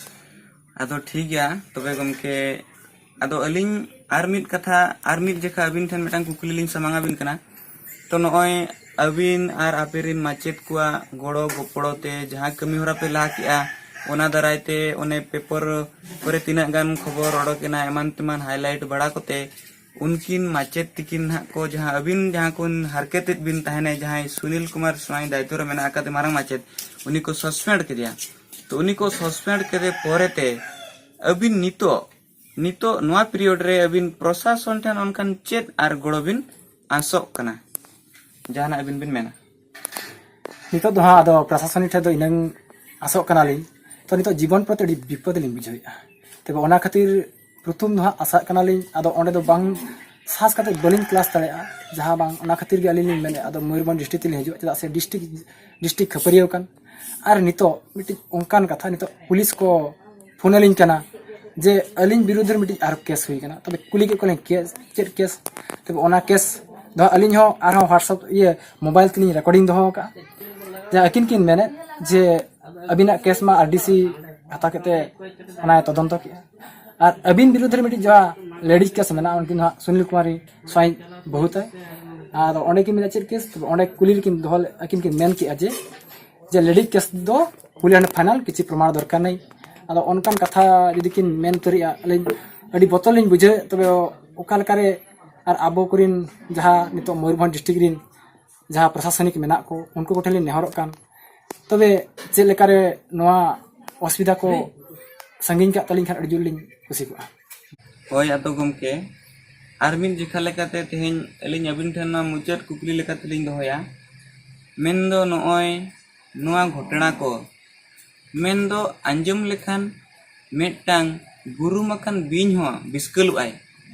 ᱟᱫᱚ ᱴᱷᱤᱠ ᱜᱮᱭᱟ᱾ ᱛᱚᱵᱮ ᱜᱚᱢᱠᱮ, ᱟᱫᱚ ᱟᱹᱞᱤᱧ ᱟᱨ ᱢᱤᱫ ᱠᱟᱛᱷᱟ, ᱟᱨ ᱢᱤᱫ ᱡᱮᱠᱷᱟ ᱟᱹᱵᱤᱱ ᱴᱷᱮᱱ ᱢᱤᱫᱴᱟᱝ ᱠᱩᱠᱞᱤ ᱞᱤᱧ ᱥᱟᱢᱟᱝ ᱟᱹᱵᱤᱱ ᱠᱟᱱᱟ᱾ ᱛᱚ, ᱱᱚᱜᱼᱚᱭ ᱟᱹᱵᱤᱱ ᱟᱨ ᱟᱯᱮ ᱨᱮᱱ ᱢᱟᱪᱮᱫ ᱠᱚᱣᱟᱜ ᱜᱚᱲᱚ ᱜᱚᱯᱚᱲᱚ ᱛᱮ ᱡᱟᱦᱟᱸ ᱠᱟᱹᱢᱤ ᱦᱚᱨᱟ ᱯᱮ ᱞᱟᱦᱟ ᱠᱮᱜᱼᱟ, ᱚᱱᱟ ᱫᱟᱨᱟᱭ ᱛᱮ ᱚᱱᱮ ᱯᱮᱯᱚᱨ ᱠᱚᱨᱮ ᱛᱤᱱᱟᱹᱜ ᱜᱟᱱ ᱠᱷᱚᱵᱚᱨ ᱚᱰᱚᱠ ᱮᱱᱟ, ᱮᱢᱟᱱ ᱛᱮᱢᱟᱱ ᱦᱟᱭᱞᱟᱭᱤᱴ ᱵᱟᱲᱟ ᱠᱚᱛᱮ, ᱩᱱᱠᱤᱱ ᱢᱟᱪᱮᱫ ᱛᱤᱠᱤᱱ ᱱᱟᱦᱟᱜ ᱠᱚ, ᱡᱟᱦᱟᱸ ᱟᱹᱵᱤᱱ ᱡᱟᱦᱟᱸ ᱠᱚ ᱦᱟᱨᱠᱮᱛᱮᱫ ᱵᱤᱱ ᱛᱟᱦᱮᱱᱟ, ᱡᱟᱦᱟᱸᱭ ᱥᱩᱱᱤᱞ ᱠᱩᱢᱟᱨ ᱥᱣᱟᱭ ᱫᱟᱭᱤᱛᱛᱚ ᱨᱮ ᱢᱮᱱᱟᱜ ᱟᱠᱟᱫᱮ ᱢᱟᱨᱟᱝ ᱢᱟᱪᱮᱫ, ᱩᱱᱤ ᱠᱚ ᱥᱚᱥᱯᱮᱱᱰ ᱠᱮᱫᱮᱭᱟ᱾ ᱛᱚ ᱩᱱᱤ ᱠᱚ ᱥᱚᱥᱯᱮᱱᱰ ᱠᱮᱫᱮ ᱯᱚᱨᱮᱛᱮ ᱟᱹᱵᱤᱱ ᱱᱤᱛᱚᱜ, ᱱᱤᱛᱚᱜ ᱱᱚᱣᱟ ᱯᱤᱨᱤᱭᱚᱰ ᱨᱮ ᱟᱹᱵᱤᱱ ᱯᱨᱚᱥᱟᱥᱚᱱ ᱴᱷᱮᱱ ᱚᱱᱠᱟᱱ ᱪᱮᱫ ᱟᱨ ᱜᱚᱲᱚ ᱵᱤᱱ ᱟᱥᱚᱜ ᱠᱟᱱᱟ? ᱡᱟᱦᱟᱱᱟᱜ ᱟᱹᱵᱤᱱ ᱵᱤᱱ ᱢᱮᱱᱟ? ᱱᱤᱛᱚᱜ ᱫᱚ ᱦᱟᱸᱜ ᱟᱫᱚ ᱯᱨᱚᱥᱟᱥᱚᱱᱤᱠ ᱴᱷᱮᱱ ᱫᱚ ᱤᱱᱟᱹᱝ ᱟᱥᱚᱜ ᱠᱟᱱᱟᱞᱤᱧ᱾ ᱛᱚ ᱱᱤᱛᱚᱜ ᱡᱤᱵᱚᱱ ᱯᱨᱚᱛᱤ ᱟᱹᱰᱤ ᱵᱤᱯᱚᱫ ᱞᱤᱧ ᱵᱩᱡᱷᱟᱹᱣᱮᱫᱼᱟ᱾ ᱛᱚᱵᱮ ᱚᱱᱟ ᱠᱷᱟᱹᱛᱤᱨ ᱯᱨᱚᱛᱷᱚᱢ ᱫᱚ ᱦᱟᱸᱜ ᱟᱥᱟᱜ ᱠᱟᱱᱟᱞᱤᱧ, ᱟᱫᱚ ᱚᱸᱰᱮ ᱫᱚ ᱵᱟᱝ ᱥᱟᱦᱟᱥ ᱠᱟᱛᱮ ᱵᱟᱹᱞᱤᱧ ᱠᱞᱟᱥ ᱫᱟᱲᱮᱭᱟᱜᱼᱟ, ᱡᱟᱦᱟᱸ ᱵᱟᱝ ᱚᱱᱟ ᱠᱷᱟᱹᱛᱤᱨ ᱜᱮ ᱟᱹᱞᱤᱧ ᱞᱤᱧ ᱢᱮᱱᱮᱫᱼᱟ, ᱟᱫᱚ ᱢᱚᱭᱩᱨᱵᱷᱚᱸᱡᱽ ᱰᱤᱥᱴᱨᱤᱠᱴ ᱛᱮᱞᱤᱧ ᱦᱤᱡᱩᱜᱼᱟ, ᱪᱮᱫᱟᱜ ᱥᱮ ᱰᱤᱥᱴᱨᱤᱠᱴ ᱰᱤᱥᱴᱨᱤᱠᱴ ᱠᱷᱟᱹᱯᱟᱹᱨᱤᱭᱟᱹᱣ ᱠᱟᱱ᱾ ᱟᱨ ᱱᱤᱛᱚᱜ ᱢᱤᱫᱴᱤᱡ ᱚᱱᱠᱟᱱ ᱠᱟᱛᱷᱟ, ᱱᱤᱛᱚᱜ ᱯᱩᱞᱤᱥ ᱠᱚ ᱯᱷᱳᱱ ᱟᱹᱞᱤᱧ ᱠᱟᱱᱟ ᱡᱮ ᱟᱹᱞᱤᱧ ᱵᱤᱨᱩᱫᱷ ᱨᱮ ᱢᱤᱫᱴᱤᱡ ᱟᱨᱚ ᱠᱮᱥ ᱦᱩᱭ ᱠᱟᱱᱟ᱾ ᱛᱚᱵᱮ ᱠᱩᱞᱤ ᱠᱮᱫ ᱠᱚᱣᱟᱞᱤᱧ, ᱠᱮᱥ ᱪᱮᱫ ᱠᱮᱥ? ᱛᱚᱵᱮ ᱚᱱᱟ ᱠᱮᱥ ᱫᱚ ᱟᱹᱞᱤᱧ ᱦᱚᱸ ᱟᱨᱦᱚᱸ ᱦᱳᱣᱟᱴᱥᱮᱯ ᱤᱭᱟᱹ ᱢᱳᱵᱟᱭᱤᱞ ᱛᱮᱞᱤᱧ ᱨᱮᱠᱚᱨᱰᱤᱝ ᱫᱚᱦᱚ ᱟᱠᱟᱫᱼᱟ᱾ ᱡᱮ ᱟᱹᱠᱤᱱ ᱠᱤᱱ ᱢᱮᱱᱮᱫ ᱡᱮ ᱟᱹᱵᱤᱱᱟᱜ ᱠᱮᱥ ᱢᱟ ᱟᱨᱰᱤᱥᱤ ᱦᱟᱛᱟᱣ ᱠᱟᱛᱮ ᱚᱱᱟᱭ ᱛᱚᱫᱚᱱᱛᱚ ᱠᱮᱫᱼᱟ, ᱟᱨ ᱟᱹᱵᱤᱱ ᱵᱤᱨᱩᱫᱷ ᱨᱮ ᱢᱤᱫᱴᱤᱡ ᱡᱟᱦᱟᱸ ᱞᱮᱰᱤᱡᱽ ᱠᱮᱥ ᱢᱮᱱᱟᱜᱼᱟ, ᱩᱱᱠᱤᱱ ᱫᱚ ᱦᱟᱸᱜ ᱥᱩᱱᱤᱞ ᱠᱩᱢᱟᱨᱤ ᱥᱣᱟᱭ ᱵᱟᱹᱦᱩ ᱛᱟᱭ᱾ ᱟᱫᱚ ᱚᱸᱰᱮ ᱠᱤᱱ ᱢᱮᱱᱟ ᱪᱮᱫ ᱠᱮᱥ? ᱛᱚᱵᱮ ᱚᱸᱰᱮ ᱠᱩᱞᱤ ᱨᱮᱠᱤᱱ ᱫᱚᱦᱚ ᱞᱮᱫ, ᱟᱹᱠᱤᱱ ᱠᱤᱱ ᱢᱮᱱ ᱠᱮᱫᱼᱟ ᱡᱮ ᱡᱮ ᱞᱮᱰᱤᱡᱽ ᱠᱮᱥ ᱫᱚ ᱠᱩᱞᱤ ᱦᱟᱱᱮ ᱯᱷᱟᱭᱱᱟᱞ, ᱠᱤᱪᱷᱩ ᱯᱨᱚᱢᱟᱬ ᱫᱚᱨᱠᱟᱨ ᱱᱟᱭ᱾ ᱟᱫᱚ ᱚᱱᱠᱟᱱ ᱠᱟᱛᱷᱟ ᱡᱩᱫᱤ ᱠᱤᱱ ᱢᱮᱱ ᱩᱛᱟᱹᱨᱮᱜᱼᱟ, ᱟᱹᱞᱤᱧ ᱟᱹᱰᱤ ᱵᱚᱛᱚᱨ ᱞᱤᱧ ᱵᱩᱡᱷᱟᱹᱣᱮᱫ᱾ ᱛᱚᱵᱮ ᱚᱠᱟ ᱞᱮᱠᱟᱨᱮ ᱟᱨ ᱟᱵᱚ ᱠᱚᱨᱮᱱ ᱡᱟᱦᱟᱸ ᱱᱤᱛᱚᱜ ᱢᱚᱭᱩᱨᱵᱷᱚᱸᱡᱽ ᱰᱤᱥᱴᱨᱤᱠᱴ ᱨᱮᱱ ᱡᱟᱦᱟᱸ ᱯᱨᱚᱥᱟᱥᱚᱱᱤᱠ ᱢᱮᱱᱟᱜ ᱠᱚ, ᱩᱱᱠᱩ ᱠᱚᱴᱷᱮᱱ ᱞᱤᱧ ᱱᱮᱦᱚᱨᱚᱜ ᱠᱟᱱ, ᱛᱚᱵᱮ ᱪᱮᱫ ᱞᱮᱠᱟᱨᱮ ᱱᱚᱣᱟ ᱚᱥᱩᱵᱤᱫᱷᱟ ᱠᱚ ᱥᱟᱺᱜᱤᱧ ᱠᱟᱜ ᱛᱟᱹᱞᱤᱧ ᱠᱷᱟᱱ ᱟᱹᱰᱤ ᱡᱳᱨ ᱞᱤᱧ ᱠᱩᱥᱤ ᱠᱚᱜᱼᱟ᱾ ᱦᱳᱭ, ᱟᱫᱚ ᱜᱚᱢᱠᱮ, ᱟᱨ ᱢᱤᱫ ᱡᱮᱠᱷᱟ ᱞᱮᱠᱟᱛᱮ ᱛᱮᱦᱮᱧ ᱟᱹᱞᱤᱧ ᱟᱹᱵᱤᱱ ᱴᱷᱮᱱ ᱱᱚᱣᱟ ᱢᱩᱪᱟᱹᱫ ᱠᱩᱠᱞᱤ ᱞᱮᱠᱟᱛᱮᱞᱤᱧ ᱫᱚᱦᱚᱭᱟ᱾ ᱢᱮᱱᱫᱚ ᱱᱚᱜᱼᱚᱭ ᱱᱚᱣᱟ ᱜᱷᱚᱴᱚᱱᱟ ᱠᱚ, ᱢᱮᱱᱫᱚ ᱟᱸᱡᱚᱢ ᱞᱮᱠᱷᱟᱱ ᱢᱤᱫᱴᱟᱝ ᱵᱩᱨᱩᱢ ᱟᱠᱟᱱ ᱵᱤᱧ ᱦᱚᱸ ᱵᱤᱥᱠᱟᱹᱞᱚᱜ ᱟᱭ,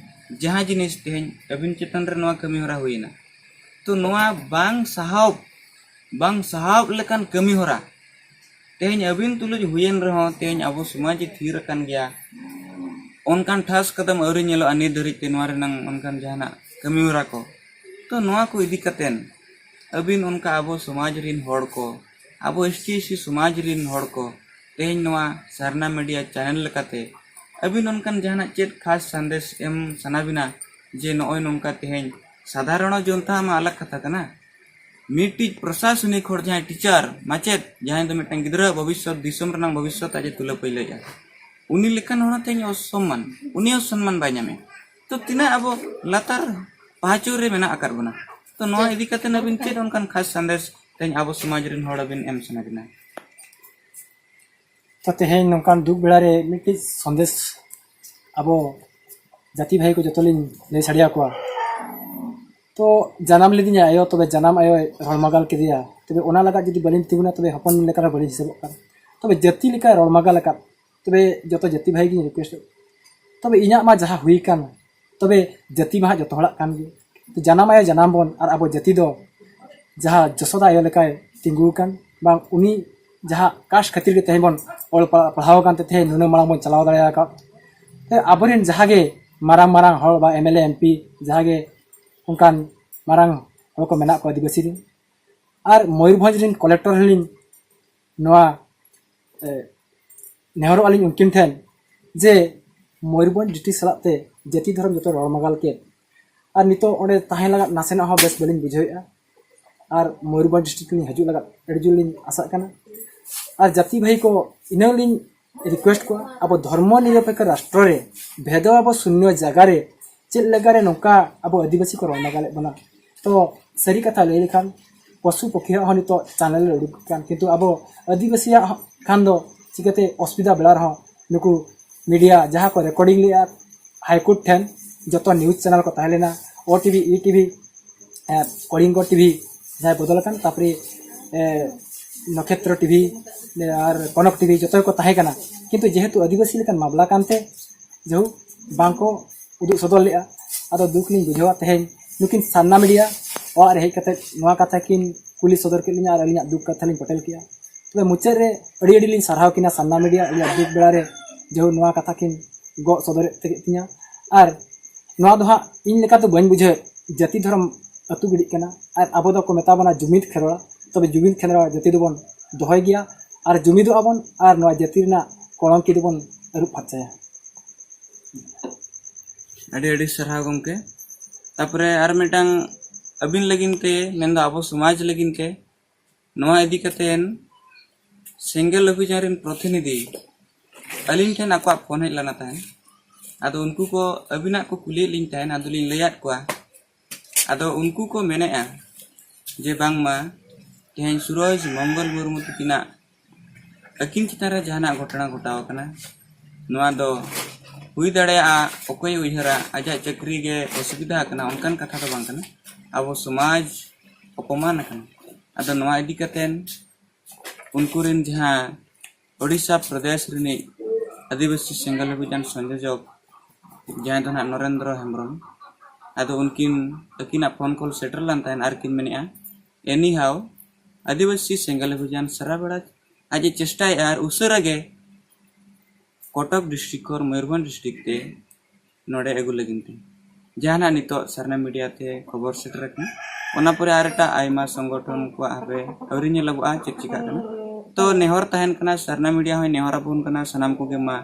ᱡᱟᱦᱟᱸ ᱡᱤᱱᱤᱥ ᱛᱮᱦᱮᱧ ᱟᱹᱵᱤᱱ ᱪᱮᱛᱟᱱ ᱨᱮ ᱱᱚᱣᱟ ᱠᱟᱹᱢᱤ ᱦᱚᱨᱟ ᱦᱩᱭᱮᱱᱟ᱾ ᱛᱚ ᱱᱚᱣᱟ ᱵᱟᱝ ᱥᱟᱦᱟᱣ, ᱵᱟᱝ ᱥᱟᱦᱟᱣ ᱞᱮᱠᱟᱱ ᱠᱟᱹᱢᱤ ᱦᱚᱨᱟ ᱛᱮᱦᱮᱧ ᱟᱹᱵᱤᱱ ᱛᱩᱞᱩᱡ ᱦᱩᱭᱮᱱ ᱨᱮᱦᱚᱸ, ᱛᱮᱦᱮᱧ ᱟᱵᱚ ᱥᱚᱢᱟᱡᱽ ᱮ ᱛᱷᱤᱨ ᱟᱠᱟᱱ ᱜᱮᱭᱟ᱾ ᱚᱱᱠᱟᱱ ᱴᱷᱟᱥ ᱠᱟᱫᱟᱢ ᱟᱹᱣᱨᱤ ᱧᱮᱞᱚᱜᱼᱟ ᱱᱤᱛ ᱫᱷᱟᱹᱨᱤᱡ ᱛᱮ ᱱᱚᱣᱟ ᱨᱮᱱᱟᱝ ᱚᱱᱠᱟᱱ ᱡᱟᱦᱟᱱᱟᱜ ᱠᱟᱹᱢᱤ ᱦᱚᱨᱟ ᱠᱚ᱾ ᱛᱚ ᱱᱚᱣᱟ ᱠᱚ ᱤᱫᱤ ᱠᱟᱛᱮᱱ ᱟᱹᱵᱤᱱ ᱚᱱᱠᱟ ᱟᱵᱚ ᱥᱚᱢᱟᱡᱽ ᱨᱤᱱ ᱦᱚᱲ ᱠᱚ, ᱟᱵᱚ ᱮᱥ ᱴᱤ ᱮᱥ ᱥᱤ ᱥᱚᱢᱟᱡᱽ ᱨᱤᱱ ᱦᱚᱲ ᱠᱚ ᱛᱮᱦᱮᱧ ᱱᱚᱣᱟ ᱥᱟᱨᱱᱟ ᱢᱤᱰᱤᱭᱟ ᱪᱮᱱᱮᱞ ᱞᱮᱠᱟᱛᱮ ᱟᱹᱵᱤᱱ ᱚᱱᱠᱟᱱ ᱡᱟᱦᱟᱱᱟᱜ ᱪᱮᱫ ᱠᱷᱟᱥ ᱥᱟᱸᱫᱮᱥ ᱮᱢ ᱥᱟᱱᱟ ᱵᱤᱱᱟ ᱡᱮ ᱱᱚᱜᱼᱚᱭ ᱱᱚᱝᱠᱟ ᱛᱮᱦᱮᱧ ᱥᱟᱫᱷᱟᱨᱚᱱ ᱡᱚᱱᱛᱟ ᱢᱟ ᱟᱞᱟᱜᱽ ᱠᱟᱛᱷᱟ ᱠᱟᱱᱟ, ᱢᱤᱫᱴᱤᱡ ᱯᱨᱚᱥᱟᱥᱚᱱᱤᱠ ᱦᱚᱲ, ᱡᱟᱦᱟᱸᱭ ᱴᱤᱪᱟᱨ, ᱢᱟᱪᱮᱫ, ᱡᱟᱦᱟᱸᱭ ᱫᱚ ᱢᱤᱫᱴᱟᱝ ᱜᱤᱫᱽᱨᱟᱹᱣᱟᱜ ᱵᱷᱚᱵᱤᱥᱥᱚᱛ, ᱫᱤᱥᱚᱢ ᱨᱮᱱᱟᱜ ᱵᱷᱚᱵᱤᱥᱥᱚᱛ ᱟᱡ ᱮ ᱛᱩᱞᱟᱹᱯᱟᱹᱭᱞᱟᱹᱭᱮᱫᱼᱟ, ᱩᱱᱤ ᱞᱮᱠᱟᱱ ᱦᱚᱲ ᱛᱮᱦᱮᱧ ᱚᱥᱚᱢᱢᱟᱱ, ᱩᱱᱤ ᱦᱚᱸ ᱥᱚᱱᱢᱟᱱ ᱵᱟᱭ ᱧᱟᱢᱮᱫ᱾ ᱛᱚ ᱛᱤᱱᱟᱹᱜ ᱟᱵᱚ ᱞᱟᱛᱟᱨ ᱯᱟᱦᱟᱪᱩᱨ ᱨᱮ ᱢᱮᱱᱟᱜ ᱟᱠᱟᱫ ᱵᱚᱱᱟ᱾ ᱛᱚ ᱱᱚᱣᱟ ᱤᱫᱤ ᱠᱟᱛᱮ ᱟᱹᱵᱤᱱ ᱪᱮᱫ ᱚᱱᱠᱟᱱ ᱠᱷᱟᱥ ᱥᱟᱸᱫᱮᱥ ᱛᱮᱦᱮᱧ ᱟᱵᱚ ᱥᱚᱢᱟᱡᱽ ᱨᱮᱱ ᱦᱚᱲ ᱟᱹᱵᱤᱱ ᱮᱢ ᱥᱟᱱᱟ ᱵᱤᱱᱟ? ᱛᱚ ᱛᱮᱦᱮᱧ ᱱᱚᱝᱠᱟᱱ ᱫᱩᱠ ᱵᱮᱲᱟ ᱨᱮ ᱢᱤᱫᱴᱤᱡ ᱥᱟᱸᱫᱮᱥ ᱟᱵᱚ ᱡᱟᱹᱛᱤ ᱵᱷᱟᱹᱭ ᱠᱚ ᱡᱚᱛᱚ ᱞᱤᱧ ᱞᱟᱹᱭ ᱥᱟᱰᱮ ᱟᱠᱚᱣᱟ᱾ ᱛᱚ ᱡᱟᱱᱟᱢ ᱞᱤᱫᱤᱧᱟ ᱟᱭᱳ, ᱛᱚᱵᱮ ᱡᱟᱱᱟᱢ ᱟᱭᱳᱭ ᱨᱚᱲ ᱢᱟᱜᱟᱞ ᱠᱮᱫᱮᱭᱟ, ᱛᱚᱵᱮ ᱚᱱᱟ ᱞᱟᱜᱟᱫ ᱡᱩᱫᱤ ᱵᱟᱹᱞᱤᱧ ᱛᱤᱸᱜᱩᱱᱟ, ᱛᱚᱵᱮ ᱦᱚᱯᱚᱱ ᱞᱮᱠᱟ ᱨᱮᱦᱚᱸ ᱵᱟᱹᱞᱤᱧ ᱦᱤᱥᱟᱹᱵᱚᱜ ᱠᱟᱱᱟ᱾ ᱛᱚᱵᱮ ᱡᱟᱹᱛᱤ ᱞᱮᱠᱟᱭ ᱨᱚᱲ ᱢᱟᱜᱟᱞ ᱟᱠᱟᱫ, ᱛᱚᱵᱮ ᱡᱚᱛᱚ ᱡᱟᱹᱛᱤ ᱵᱷᱟᱹᱭ ᱜᱤᱧ ᱨᱤᱠᱩᱭᱮᱥᱴ, ᱛᱚᱵᱮ ᱤᱧᱟᱹᱜ ᱢᱟ ᱡᱟᱦᱟᱸ ᱦᱩᱭ ᱠᱟᱱ, ᱛᱚᱵᱮ ᱡᱟᱹᱛᱤ ᱢᱟ ᱦᱟᱸᱜ ᱡᱚᱛᱚ ᱦᱚᱲᱟᱜ ᱠᱟᱱ ᱜᱮ᱾ ᱛᱚ ᱡᱟᱱᱟᱢ ᱟᱭᱳ ᱡᱟᱱᱟᱢ ᱵᱚᱱ, ᱟᱨ ᱟᱵᱚ ᱡᱟᱹᱛᱤ ᱫᱚ ᱡᱟᱦᱟᱸ ᱡᱚᱥᱳᱫᱟ ᱟᱭᱳ ᱞᱮᱠᱟᱭ ᱛᱤᱸᱜᱩ ᱟᱠᱟᱱ, ᱵᱟᱝ ᱩᱱᱤ ᱡᱟᱦᱟᱸ ᱠᱟᱥᱴ ᱠᱷᱟᱹᱛᱤᱨ ᱜᱮ ᱛᱮᱦᱮᱧ ᱵᱚᱱ ᱚᱞ ᱯᱟ-, ᱯᱟᱲᱦᱟᱣ ᱟᱠᱟᱱ ᱛᱮ ᱛᱮᱦᱮᱧ ᱱᱩᱱᱟᱹᱜ ᱢᱟᱲᱟᱝ ᱵᱚᱱ ᱪᱟᱞᱟᱣ ᱫᱟᱲᱮ ᱟᱠᱟᱫ᱾ ᱛᱮ ᱟᱵᱚᱨᱮᱱ ᱡᱟᱦᱟᱸ ᱜᱮ ᱢᱟᱨᱟᱝ ᱢᱟᱨᱟᱝ ᱦᱚᱲ ᱵᱟ M L A, M P, ᱡᱟᱦᱟᱸ ᱜᱮ ᱚᱱᱠᱟᱱ ᱢᱟᱨᱟᱝ ᱦᱚᱲ ᱠᱚ ᱢᱮᱱᱟᱜ ᱠᱚᱣᱟ ᱟᱹᱫᱤᱵᱟᱹᱥᱤ ᱨᱮᱱ, ᱟᱨ ᱢᱚᱭᱩᱨᱵᱷᱚᱸᱡᱽ ᱨᱮᱱ ᱠᱚᱞᱮᱠᱴᱚᱨ ᱦᱚᱸᱞᱤᱧ ᱱᱚᱣᱟ, ᱮ, ᱱᱮᱦᱚᱨᱚᱜ ᱟᱹᱞᱤᱧ ᱩᱱᱠᱤᱱ ᱴᱷᱮᱱ ᱡᱮ ᱢᱚᱭᱩᱨᱵᱷᱚᱸᱡᱽ ᱰᱤᱥᱴᱨᱤᱠᱴ ᱥᱟᱞᱟᱜ ᱛᱮ ᱡᱟᱹᱛᱤ ᱫᱷᱚᱨᱚᱢ ᱡᱚᱛᱚ ᱨᱚᱲ ᱢᱟᱜᱟᱞ ᱠᱮᱫ, ᱟᱨ ᱱᱤᱛᱚᱜ ᱚᱸᱰᱮ ᱛᱟᱦᱮᱸ ᱞᱟᱜᱟᱫ ᱱᱟᱥᱮᱱᱟᱜ ᱦᱚᱸ ᱵᱮᱥ ᱵᱟᱹᱞᱤᱧ ᱵᱩᱡᱷᱟᱹᱣᱮᱫᱼᱟ᱾ ᱟᱨ ᱢᱚᱭᱩᱨᱵᱷᱚᱸᱡᱽ ᱰᱤᱥᱴᱨᱤᱠᱴ ᱞᱤᱧ ᱦᱤᱡᱩᱜ ᱞᱟᱜᱟᱫ ᱟᱹᱰᱤ ᱡᱳᱨ ᱞᱤᱧ ᱟᱥᱟᱜ ᱠᱟᱱᱟ᱾ ᱟᱨ ᱡᱟᱹᱛᱤ ᱵᱷᱟᱹᱭ ᱠᱚ, ᱤᱱᱟᱹ ᱞᱤᱧ ᱨᱤᱠᱩᱭᱮᱥᱴ ᱠᱚᱣᱟ, ᱟᱵᱚ ᱫᱷᱚᱨᱢᱚ ᱱᱤᱨᱚᱯᱮᱠᱠᱷᱚ ᱨᱟᱥᱴᱨᱚ ᱨᱮ ᱵᱷᱮᱫᱚ ᱟᱵᱚ ᱥᱩᱱᱱᱚ ᱡᱟᱭᱜᱟ ᱨᱮ ᱪᱮᱫ ᱞᱮᱠᱟ ᱨᱮ ᱱᱚᱝᱠᱟ ᱟᱵᱚ ᱟᱹᱫᱤᱵᱟᱹᱥᱤ ᱠᱚ ᱨᱚᱲ ᱢᱟᱜᱟᱞᱮᱫ ᱵᱚᱱᱟ? ᱛᱚ ᱥᱟᱹᱨᱤ ᱠᱟᱛᱷᱟ ᱞᱟᱹᱭ ᱞᱮᱠᱷᱟᱱ ᱯᱚᱥᱩ ᱯᱚᱠᱷᱤᱭᱟᱜ ᱦᱚᱸ ᱱᱤᱛᱚᱜ ᱪᱮᱱᱮᱞ ᱨᱮ ᱩᱰᱩᱠ ᱠᱟᱱ, ᱠᱤᱱᱛᱩ ᱟᱵᱚ ᱟᱹᱫᱤᱵᱟᱹᱥᱤᱭᱟᱜ ᱠᱷᱟᱱ ᱫᱚ ᱪᱤᱠᱟᱹᱛᱮ ᱚᱥᱩᱵᱤᱫᱷᱟ ᱵᱮᱲᱟ ᱨᱮᱦᱚᱸ ᱱᱩᱠᱩ ᱢᱤᱰᱤᱭᱟ ᱡᱟᱦᱟᱸ ᱠᱚ ᱨᱮᱠᱚᱨᱰᱤᱝ ᱞᱮᱫᱼᱟ ᱦᱟᱭᱠᱳᱨᱴ ᱴᱷᱮᱱ, ᱡᱚᱛᱚ ᱱᱤᱭᱩᱡᱽ ᱪᱮᱱᱮᱞ ᱠᱚ ᱛᱟᱦᱮᱸ ᱞᱮᱱᱟ, ᱳ ᱴᱤᱵᱷᱤ, ᱤ ᱴᱤᱵᱷᱤ, ᱮ, ᱠᱚᱞᱤᱝᱜᱚ ᱴᱤᱵᱷᱤ ᱡᱟᱦᱟᱸᱭ ᱵᱚᱫᱚᱞ ᱟᱠᱟᱱ, ᱛᱟᱨᱯᱚᱨᱮ, ᱮ, ᱱᱚᱠᱷᱮᱛᱨᱚ ᱴᱤᱵᱷᱤ, ᱮ, ᱟᱨ ᱠᱚᱱᱚᱠ ᱴᱤᱵᱷᱤ ᱡᱚᱛᱚ ᱜᱮᱠᱚ ᱛᱟᱦᱮᱸ ᱠᱟᱱᱟ᱾ ᱠᱤᱱᱛᱩ ᱡᱮᱦᱮᱛᱩ ᱟᱹᱫᱤᱵᱟᱹᱥᱤ ᱞᱮᱠᱟᱱ ᱢᱟᱢᱞᱟ ᱠᱟᱱᱛᱮ ᱡᱮᱦᱩ ᱵᱟᱝᱠᱚ ᱩᱫᱩᱜ ᱥᱚᱫᱚᱨ ᱞᱮᱫᱼᱟ᱾ ᱟᱫᱚ ᱫᱩᱠ ᱞᱤᱧ ᱵᱩᱡᱷᱟᱹᱣᱟ ᱛᱮᱦᱮᱧ ᱱᱩᱠᱤᱱ ᱥᱟᱨᱱᱟ ᱢᱤᱰᱤᱭᱟ ᱚᱲᱟᱜ ᱨᱮ ᱦᱮᱡ ᱠᱟᱛᱮ ᱱᱚᱣᱟ ᱠᱟᱛᱷᱟ ᱠᱤᱱ ᱠᱩᱞᱤ ᱥᱚᱫᱚᱨ ᱠᱮᱫ ᱞᱤᱧᱟ ᱟᱨ ᱟᱹᱞᱤᱧᱟᱜ ᱫᱩᱠ ᱠᱟᱛᱷᱟ ᱞᱤᱧ ᱯᱚᱴᱮᱞ ᱠᱮᱫᱼᱟ᱾ ᱛᱚᱵᱮ ᱢᱩᱪᱟᱹᱫ ᱨᱮ ᱟᱹᱰᱤ ᱟᱹᱰᱤ ᱞᱤᱧ ᱥᱟᱨᱦᱟᱣ ᱠᱤᱱᱟ ᱥᱟᱨᱱᱟ ᱢᱤᱰᱤᱭᱟ, ᱟᱹᱞᱤᱧᱟᱜ ᱫᱩᱠ ᱵᱮᱲᱟ ᱨᱮ ᱡᱮᱦᱩ ᱱᱚᱣᱟ ᱠᱟᱛᱷᱟ ᱠᱤᱱ ᱜᱚᱜ ᱥᱚᱫᱚᱨᱮᱫ ᱛᱮᱜᱮ ᱛᱤᱧᱟ᱾ ᱟᱨ ᱱᱚᱣᱟ ᱫᱚ ᱦᱟᱸᱜ ᱤᱧ ᱞᱮᱠᱟ ᱫᱚ ᱵᱟᱹᱧ ᱵᱩᱡᱷᱟᱹᱣ, ᱡᱟᱹᱛᱤ ᱫᱷᱚᱨᱚᱢ ᱟᱹᱛᱩ ᱜᱤᱰᱤᱜ ᱠᱟᱱᱟ᱾ ᱟᱨ ᱟᱵᱚ ᱫᱚᱠᱚ ᱢᱮᱛᱟ ᱵᱚᱱᱟ ᱡᱩᱢᱤᱫ ᱠᱷᱮᱨᱣᱟᱲ, ᱛᱚᱵᱮ ᱡᱩᱢᱤᱫ ᱠᱷᱮᱨᱣᱟᱲ ᱡᱟᱹᱛᱤ ᱫᱚᱵᱚᱱ ᱫᱚᱦᱚᱭ ᱜᱮᱭᱟ᱾ ᱟᱨ ᱡᱩᱢᱤᱫᱚᱜ ᱟᱵᱚᱱ ᱟᱨ ᱱᱚᱣᱟ ᱡᱟᱹᱛᱤ ᱨᱮᱱᱟᱜ ᱠᱚᱞᱚᱝᱠᱤ ᱫᱚᱵᱚᱱ ᱟᱹᱨᱩᱵ ᱯᱷᱟᱨᱪᱟᱭᱟ᱾ ᱟᱹᱰᱤ ᱟᱹᱰᱤ ᱥᱟᱨᱦᱟᱣ ᱜᱚᱢᱠᱮ᱾ ᱛᱟᱯᱚᱨᱮ ᱟᱨ ᱢᱤᱫᱴᱟᱝ ᱟᱹᱵᱤᱱ ᱞᱟᱹᱜᱤᱫ ᱛᱮ, ᱢᱮᱱᱫᱚ ᱟᱵᱚ ᱥᱚᱢᱟᱡᱽ ᱞᱟᱹᱜᱤᱫ ᱛᱮ, ᱱᱚᱣᱟ ᱤᱫᱤ ᱠᱟᱛᱮᱱ ᱥᱮᱸᱜᱮᱞ ᱚᱵᱷᱤᱡᱟᱱ ᱨᱮᱱ ᱯᱨᱚᱛᱤᱱᱤᱫᱷᱤ ᱟᱹᱞᱤᱧ ᱴᱷᱮᱱ ᱟᱠᱚᱣᱟᱜ ᱯᱷᱳᱱ ᱦᱮᱡ ᱞᱮᱱᱟ ᱛᱟᱦᱮᱸᱫ᱾ ᱟᱫᱚ ᱩᱱᱠᱩ ᱠᱚ ᱟᱹᱵᱤᱱᱟᱜ ᱠᱚ ᱠᱩᱞᱤᱭᱮᱫ ᱞᱤᱧ ᱛᱟᱦᱮᱱ, ᱟᱫᱚᱞᱤᱧ ᱞᱟᱹᱭᱟᱫ ᱠᱚᱣᱟ᱾ ᱟᱫᱚ ᱩᱱᱠᱩ ᱠᱚ ᱢᱮᱱᱮᱫᱼᱟ ᱡᱮ ᱵᱟᱝᱢᱟ ᱛᱮᱦᱮᱧ ᱥᱩᱨᱚᱡᱽ ᱢᱚᱝᱜᱚᱞ ᱢᱩᱨᱢᱩ ᱛᱟᱹᱠᱤᱱᱟᱜ ᱟᱹᱠᱤᱱ ᱪᱮᱛᱟᱱ ᱨᱮ ᱡᱟᱦᱟᱱᱟᱜ ᱜᱷᱚᱴᱚᱱᱟ ᱜᱷᱚᱴᱟᱣ ᱟᱠᱟᱱᱟ, ᱱᱚᱣᱟ ᱫᱚ ᱦᱩᱭ ᱫᱟᱲᱮᱭᱟᱜᱼᱟ, ᱚᱠᱚᱭᱮ ᱩᱭᱦᱟᱹᱨᱟ ᱟᱡᱟᱜ ᱪᱟᱹᱠᱨᱤ ᱜᱮ ᱚᱥᱩᱵᱤᱫᱷᱟ ᱟᱠᱟᱱᱟ, ᱚᱱᱠᱟᱱ ᱠᱟᱛᱷᱟ ᱫᱚ ᱵᱟᱝ ᱠᱟᱱᱟ᱾ ᱟᱵᱚ ᱥᱚᱢᱟᱡᱽ ᱚᱯᱚᱢᱟᱱ ᱟᱠᱟᱱᱟ᱾ ᱟᱫᱚ ᱱᱚᱣᱟ ᱤᱫᱤ ᱠᱟᱛᱮᱱ ᱩᱱᱠᱩ ᱨᱮᱱ ᱡᱟᱦᱟᱸ ᱳᱰᱤᱥᱟ ᱯᱨᱚᱫᱮᱥ ᱨᱤᱱᱤᱡ ᱟᱹᱫᱤᱵᱟᱹᱥᱤ ᱥᱮᱸᱜᱮᱞ ᱚᱵᱷᱤᱡᱟᱱ ᱥᱚᱝᱭᱳᱡᱚᱠ, ᱡᱟᱦᱟᱸᱭ ᱫᱚ ᱱᱟᱦᱟᱜ ᱱᱚᱨᱮᱱᱫᱨᱚ ᱦᱮᱢᱵᱨᱚᱢ, ᱟᱫᱚ ᱩᱱᱠᱤᱱ, ᱟᱹᱠᱤᱱᱟᱜ ᱯᱷᱳᱱ ᱠᱚᱞ ᱥᱮᱴᱮᱨ ᱞᱮᱱ ᱛᱟᱦᱮᱸᱫ ᱟᱨ ᱠᱤᱱ ᱢᱮᱱᱮᱫᱼᱟ, ᱮᱱᱤᱦᱟᱣ ᱟᱹᱫᱤᱵᱟᱹᱥᱤ ᱥᱮᱸᱜᱮᱞ ᱚᱵᱷᱤᱡᱟᱱ ᱥᱟᱨᱟ ᱵᱮᱲᱟ ᱟᱡ ᱮ ᱪᱮᱥᱴᱟᱭᱮᱫᱼᱟ ᱟᱨ ᱩᱥᱟᱹᱨᱟ ᱜᱮ ᱠᱚᱴᱚᱠ ᱰᱤᱥᱴᱨᱤᱠᱴ ᱠᱷᱚᱱ ᱢᱚᱭᱩᱨᱵᱷᱚᱸᱡᱽ ᱰᱤᱥᱴᱨᱤᱠᱴ ᱛᱮ ᱱᱚᱰᱮ ᱟᱹᱜᱩ ᱞᱟᱹᱜᱤᱫ ᱛᱮ, ᱡᱟᱦᱟᱱᱟᱜ ᱱᱤᱛᱚᱜ ᱥᱟᱨᱱᱟ ᱢᱤᱰᱤᱭᱟ ᱛᱮ ᱠᱷᱚᱵᱚᱨ ᱥᱮᱴᱮᱨ ᱟᱠᱟᱱᱟ᱾ ᱚᱱᱟ ᱯᱚᱨᱮ ᱟᱨ ᱮᱴᱟᱜ ᱟᱭᱢᱟ ᱥᱚᱝᱜᱚᱴᱷᱚᱱ ᱠᱚᱣᱟᱜ ᱦᱟᱯᱮ ᱟᱹᱣᱨᱤ ᱧᱮᱞᱚᱜᱚᱜᱼᱟ ᱪᱮᱫ ᱪᱤᱠᱟᱹᱜ ᱠᱟᱱᱟ᱾ ᱛᱚ ᱱᱮᱦᱚᱨ ᱛᱟᱦᱮᱱ ᱠᱟᱱᱟ, ᱥᱟᱨᱱᱟ ᱢᱤᱰᱤᱭᱟ ᱦᱚᱸᱭ ᱱᱮᱦᱚᱨ ᱟᱵᱚᱱ ᱠᱟᱱᱟ, ᱥᱟᱱᱟᱢ ᱠᱚᱜᱮ ᱢᱟ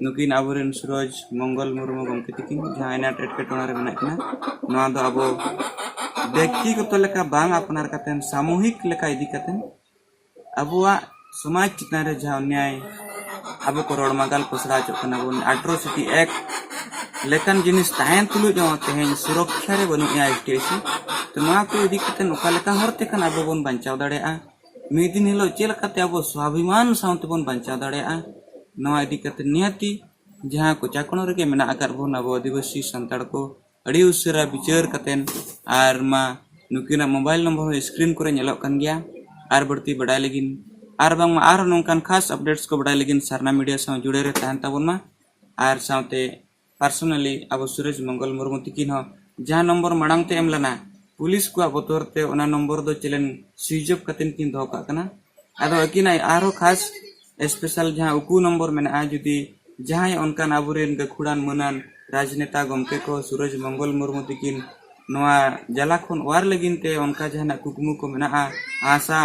ᱱᱩᱠᱤᱱ ᱟᱵᱚᱨᱮᱱ ᱥᱩᱨᱚᱡᱽ ᱢᱚᱝᱜᱚᱞ ᱢᱩᱨᱢᱩ ᱜᱚᱢᱠᱮ ᱛᱟᱹᱠᱤᱱ ᱡᱟᱦᱟᱸ ᱟᱱᱟᱴ ᱮᱴᱠᱮᱴᱚᱬᱮ ᱨᱮ ᱢᱮᱱᱟᱜ ᱠᱤᱱᱟ, ᱱᱚᱣᱟ ᱫᱚ ᱟᱵᱚ ᱵᱮᱠᱛᱤᱜᱚᱛᱚ ᱞᱮᱠᱟ ᱵᱟᱝ ᱟᱯᱱᱟᱨ ᱠᱟᱛᱮ ᱥᱟᱢᱩᱦᱤᱠ ᱞᱮᱠᱟ ᱤᱫᱤ ᱠᱟᱛᱮ ᱟᱵᱚᱣᱟᱜ ᱥᱚᱢᱟᱡᱽ ᱪᱮᱛᱟᱱ ᱨᱮ ᱡᱟᱦᱟᱸ ᱚᱱᱱᱭᱟᱭ, ᱟᱵᱚ ᱠᱚ ᱨᱚᱲ ᱢᱟᱜᱟᱞ ᱯᱚᱥᱲᱟ ᱦᱚᱪᱚᱜ ᱠᱟᱱᱟ ᱵᱚᱱ, ᱟᱴᱨᱚᱥᱤᱴᱤ ᱮᱠᱴ ᱞᱮᱠᱟᱱ ᱡᱤᱱᱤᱥ ᱛᱟᱦᱮᱱ ᱛᱩᱞᱩᱡ ᱦᱚᱸ ᱛᱮᱦᱮᱧ ᱥᱩᱨᱚᱠᱷᱟ ᱨᱮ ᱵᱟᱹᱱᱩᱜᱼᱟ ᱮᱥ ᱴᱤ ᱮᱥ ᱥᱤ᱾ ᱛᱚ ᱱᱚᱣᱟ ᱠᱚ ᱤᱫᱤ ᱠᱟᱛᱮ ᱚᱠᱟ ᱞᱮᱠᱟ ᱦᱚᱨ ᱛᱮ ᱠᱷᱟᱱ ᱟᱵᱚ ᱵᱚᱱ ᱵᱟᱧᱪᱟᱣ ᱫᱟᱲᱮᱭᱟᱜᱼᱟ, ᱢᱤᱫ ᱫᱤᱱ ᱦᱤᱞᱳᱜ ᱪᱮᱫ ᱞᱮᱠᱟᱛᱮ ᱟᱵᱚ ᱥᱣᱟᱵᱷᱤᱢᱟᱱ ᱥᱟᱶ ᱛᱮᱵᱚᱱ ᱵᱟᱧᱪᱟᱣ ᱫᱟᱲᱮᱭᱟᱜᱼᱟ, ᱱᱚᱣᱟ ᱤᱫᱤ ᱠᱟᱛᱮ ᱱᱤᱦᱟᱹᱛᱤ ᱡᱟᱦᱟᱸ ᱠᱚᱪᱟ ᱠᱚᱬᱚ ᱨᱮᱜᱮ ᱢᱮᱱᱟᱜ ᱟᱠᱟᱫ ᱵᱚᱱ ᱟᱵᱚ ᱟᱹᱫᱤᱵᱟᱹᱥᱤ ᱥᱟᱱᱛᱟᱲ ᱠᱚ ᱟᱹᱰᱤ ᱩᱥᱟᱹᱨᱟ ᱵᱤᱪᱟᱹᱨ ᱠᱟᱛᱮᱱ, ᱟᱨ ᱢᱟ ᱱᱩᱠᱤᱱᱟᱜ ᱢᱳᱵᱟᱭᱤᱞ ᱱᱚᱢᱵᱚᱨ ᱦᱚᱸ ᱥᱠᱨᱤᱱ ᱠᱚᱨᱮ ᱧᱮᱞᱚᱜ ᱠᱟᱱ ᱜᱮᱭᱟ᱾ ᱟᱨ ᱵᱟᱹᱲᱛᱤ ᱵᱟᱰᱟᱭ ᱞᱟᱹᱜᱤᱫ ᱟᱨ ᱵᱟᱝᱢᱟ ᱟᱨᱦᱚᱸ ᱱᱚᱝᱠᱟᱱ ᱠᱷᱟᱥ ᱟᱯᱰᱮᱴᱥ ᱠᱚ ᱵᱟᱰᱟᱭ ᱞᱟᱹᱜᱤᱫ ᱥᱟᱨᱱᱟ ᱢᱤᱰᱤᱭᱟ ᱥᱟᱶ ᱡᱩᱲᱟᱹ ᱨᱮ ᱛᱟᱦᱮᱱ ᱛᱟᱵᱚᱱ ᱢᱟ᱾ ᱟᱨ ᱥᱟᱶᱛᱮ ᱯᱟᱨᱥᱳᱱᱟᱞᱤ ᱟᱵᱚ ᱥᱩᱨᱚᱡᱽ ᱢᱚᱝᱜᱚᱞ ᱢᱩᱨᱢᱩ ᱛᱤᱠᱤᱱ ᱦᱚᱸ ᱡᱟᱦᱟᱸ ᱱᱚᱢᱵᱚᱨ ᱢᱟᱲᱟᱝ ᱛᱮ ᱮᱢ ᱞᱮᱱᱟ, ᱯᱩᱞᱤᱥ ᱠᱚᱣᱟᱜ ᱵᱚᱛᱚᱨ ᱛᱮ ᱚᱱᱟ ᱱᱚᱢᱵᱚᱨ ᱫᱚ ᱪᱮᱞᱮᱱ ᱥᱩᱭᱤᱪ ᱚᱯᱷ ᱠᱟᱛᱮᱱ ᱠᱤᱱ ᱫᱚᱦᱚ ᱠᱟᱜ ᱠᱟᱱᱟ᱾ ᱟᱫᱚ ᱟᱹᱠᱤᱱᱟᱜ ᱟᱨᱦᱚᱸ ᱠᱷᱟᱥ ᱥᱯᱮᱥᱟᱞ ᱡᱟᱦᱟᱸ ᱩᱠᱩ ᱱᱚᱢᱵᱚᱨ ᱢᱮᱱᱟᱜᱼᱟ, ᱡᱩᱫᱤ ᱡᱟᱦᱟᱸᱭ ᱚᱱᱠᱟᱱ ᱟᱵᱚᱨᱮᱱ ᱜᱟᱹᱠᱷᱩᱲᱟᱱ ᱢᱟᱹᱱᱟᱱ ᱨᱟᱡᱽᱱᱮᱛᱟ ᱜᱚᱢᱠᱮ ᱠᱚ ᱥᱩᱨᱚᱡᱽ ᱢᱚᱝᱜᱚᱞ ᱢᱩᱨᱢᱩ ᱛᱤᱠᱤᱱ ᱱᱚᱣᱟ ᱡᱟᱞᱟ ᱠᱷᱚᱱ ᱚᱣᱟᱨ ᱞᱟᱹᱜᱤᱫ ᱛᱮ ᱚᱱᱠᱟ ᱡᱟᱦᱟᱱᱟᱜ ᱠᱩᱠᱢᱩ ᱠᱚ ᱢᱮᱱᱟᱜᱼᱟ, ᱟᱥᱟ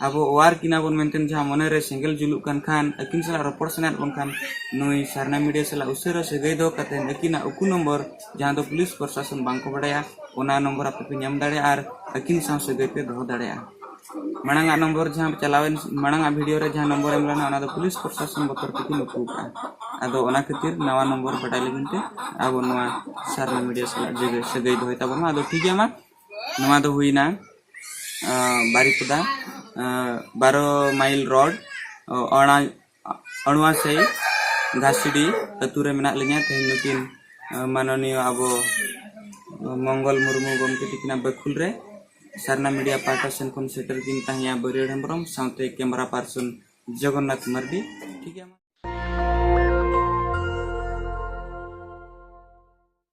ᱟᱵᱚ ᱚᱣᱟᱨ ᱠᱤᱱᱟ ᱵᱚᱱ ᱢᱮᱱᱛᱮ ᱡᱟᱦᱟᱸ ᱢᱚᱱᱮᱨᱮ ᱥᱮᱸᱜᱮᱞ ᱡᱩᱞᱩᱜ ᱠᱟᱱ ᱠᱷᱟᱱ, ᱟᱹᱠᱤᱱ ᱥᱟᱞᱟᱜ ᱨᱚᱯᱚᱲ ᱥᱟᱱᱟᱭᱮᱫ ᱵᱚᱱ ᱠᱷᱟᱱ, ᱱᱩᱭ ᱥᱟᱨᱱᱟ ᱢᱤᱰᱤᱭᱟ ᱥᱟᱞᱟᱜ ᱩᱥᱟᱹᱨᱟ ᱥᱟᱹᱜᱟᱹᱭ ᱫᱚᱦᱚ ᱠᱟᱛᱮ ᱟᱹᱠᱤᱱᱟᱜ ᱩᱠᱩ ᱱᱚᱢᱵᱚᱨ ᱡᱟᱦᱟᱸ ᱫᱚ ᱯᱩᱞᱤᱥ ᱯᱨᱚᱥᱟᱥᱚᱱ ᱵᱟᱝᱠᱚ ᱵᱟᱲᱟᱭᱟ, ᱚᱱᱟ ᱱᱚᱢᱵᱚᱨ ᱟᱯᱮ ᱯᱮ ᱧᱟᱢ ᱫᱟᱲᱮᱭᱟᱜᱼᱟ ᱟᱨ ᱟᱹᱠᱤᱱ ᱥᱟᱶ ᱥᱟᱹᱜᱟᱹᱭ ᱯᱮ ᱫᱚᱦᱚ ᱫᱟᱲᱮᱭᱟᱜᱼᱟ᱾ ᱢᱟᱲᱟᱝ ᱟᱜ ᱱᱚᱢᱵᱚᱨ ᱡᱟᱦᱟᱸ ᱪᱟᱞᱟᱣᱮᱱ, ᱢᱟᱲᱟᱝ ᱟᱜ ᱵᱷᱤᱰᱤᱭᱳ ᱨᱮ ᱡᱟᱦᱟᱸ ᱱᱚᱢᱵᱚᱨ ᱮᱢ ᱞᱮᱱᱟ, ᱚᱱᱟ ᱫᱚ ᱯᱩᱞᱤᱥ ᱯᱨᱚᱥᱟᱥᱚᱱ ᱵᱚᱛᱚᱨ ᱛᱮᱠᱤᱱ ᱩᱠᱩ ᱟᱠᱟᱫᱼᱟ᱾ ᱟᱫᱚ ᱚᱱᱟ ᱠᱷᱟᱹᱛᱤᱨ ᱱᱟᱣᱟ ᱱᱚᱢᱵᱚᱨ ᱵᱟᱰᱟᱭ ᱞᱟᱹᱜᱤᱫ ᱛᱮ ᱟᱵᱚ ᱱᱚᱣᱟ ᱥᱟᱨᱱᱟ ᱢᱤᱰᱤᱭᱟ ᱥᱟᱞᱟᱜ ᱡᱟᱹᱜᱟᱹᱭ ᱥᱟᱹᱜᱟᱹᱭ ᱫᱚᱦᱚᱭ ᱛᱟᱵᱚᱱ ᱢᱟ᱾ ᱟᱫᱚ ᱴᱷᱤᱠ ᱜᱮᱭᱟ, ᱢᱟ ᱱᱚᱣᱟ ᱫᱚ ᱦᱩᱭᱱᱟ ᱟᱸ, ᱵᱟᱨᱤᱯᱚᱫᱟ, ᱟᱸ, ᱵᱟᱨᱚ ᱢᱟᱭᱤᱞ ᱨᱳᱰ, ᱚ, ᱚᱲᱟ-, ᱚᱲᱣᱟᱥᱟᱹᱭ ᱜᱷᱟᱥᱤᱰᱤ ᱟᱹᱛᱩ ᱨᱮ ᱢᱮᱱᱟᱜ ᱞᱤᱧᱟ᱾ ᱛᱮᱦᱮᱧ ᱱᱩᱠᱤᱱ, ᱟᱸ, ᱢᱟᱱᱚᱱᱤᱭᱚ ᱟᱵᱚ, ᱟᱸ, ᱢᱚᱝᱜᱚᱞ ᱢᱩᱨᱢᱩ ᱜᱚᱢᱠᱮ ᱛᱤᱠᱤᱱᱟᱜ ᱵᱟᱹᱠᱷᱩᱞ ᱨᱮ ᱥᱟᱨᱱᱟ ᱢᱤᱰᱤᱭᱟ ᱯᱟᱦᱴᱟ ᱥᱮᱱ ᱠᱷᱚᱱ ᱥᱮᱴᱮᱨ ᱠᱤᱱ ᱛᱟᱦᱮᱸᱭᱟ ᱵᱟᱹᱨᱭᱟᱹᱲ ᱦᱮᱢᱵᱨᱚᱢ ᱥᱟᱶᱛᱮ ᱠᱮᱢᱮᱨᱟ ᱯᱟᱨᱥᱚᱱ ᱡᱚᱜᱚᱱᱱᱟᱛᱷ ᱢᱟᱨᱰᱤ᱾ ᱴᱷᱤᱠ ᱜᱮᱭᱟ, ᱢᱟ᱾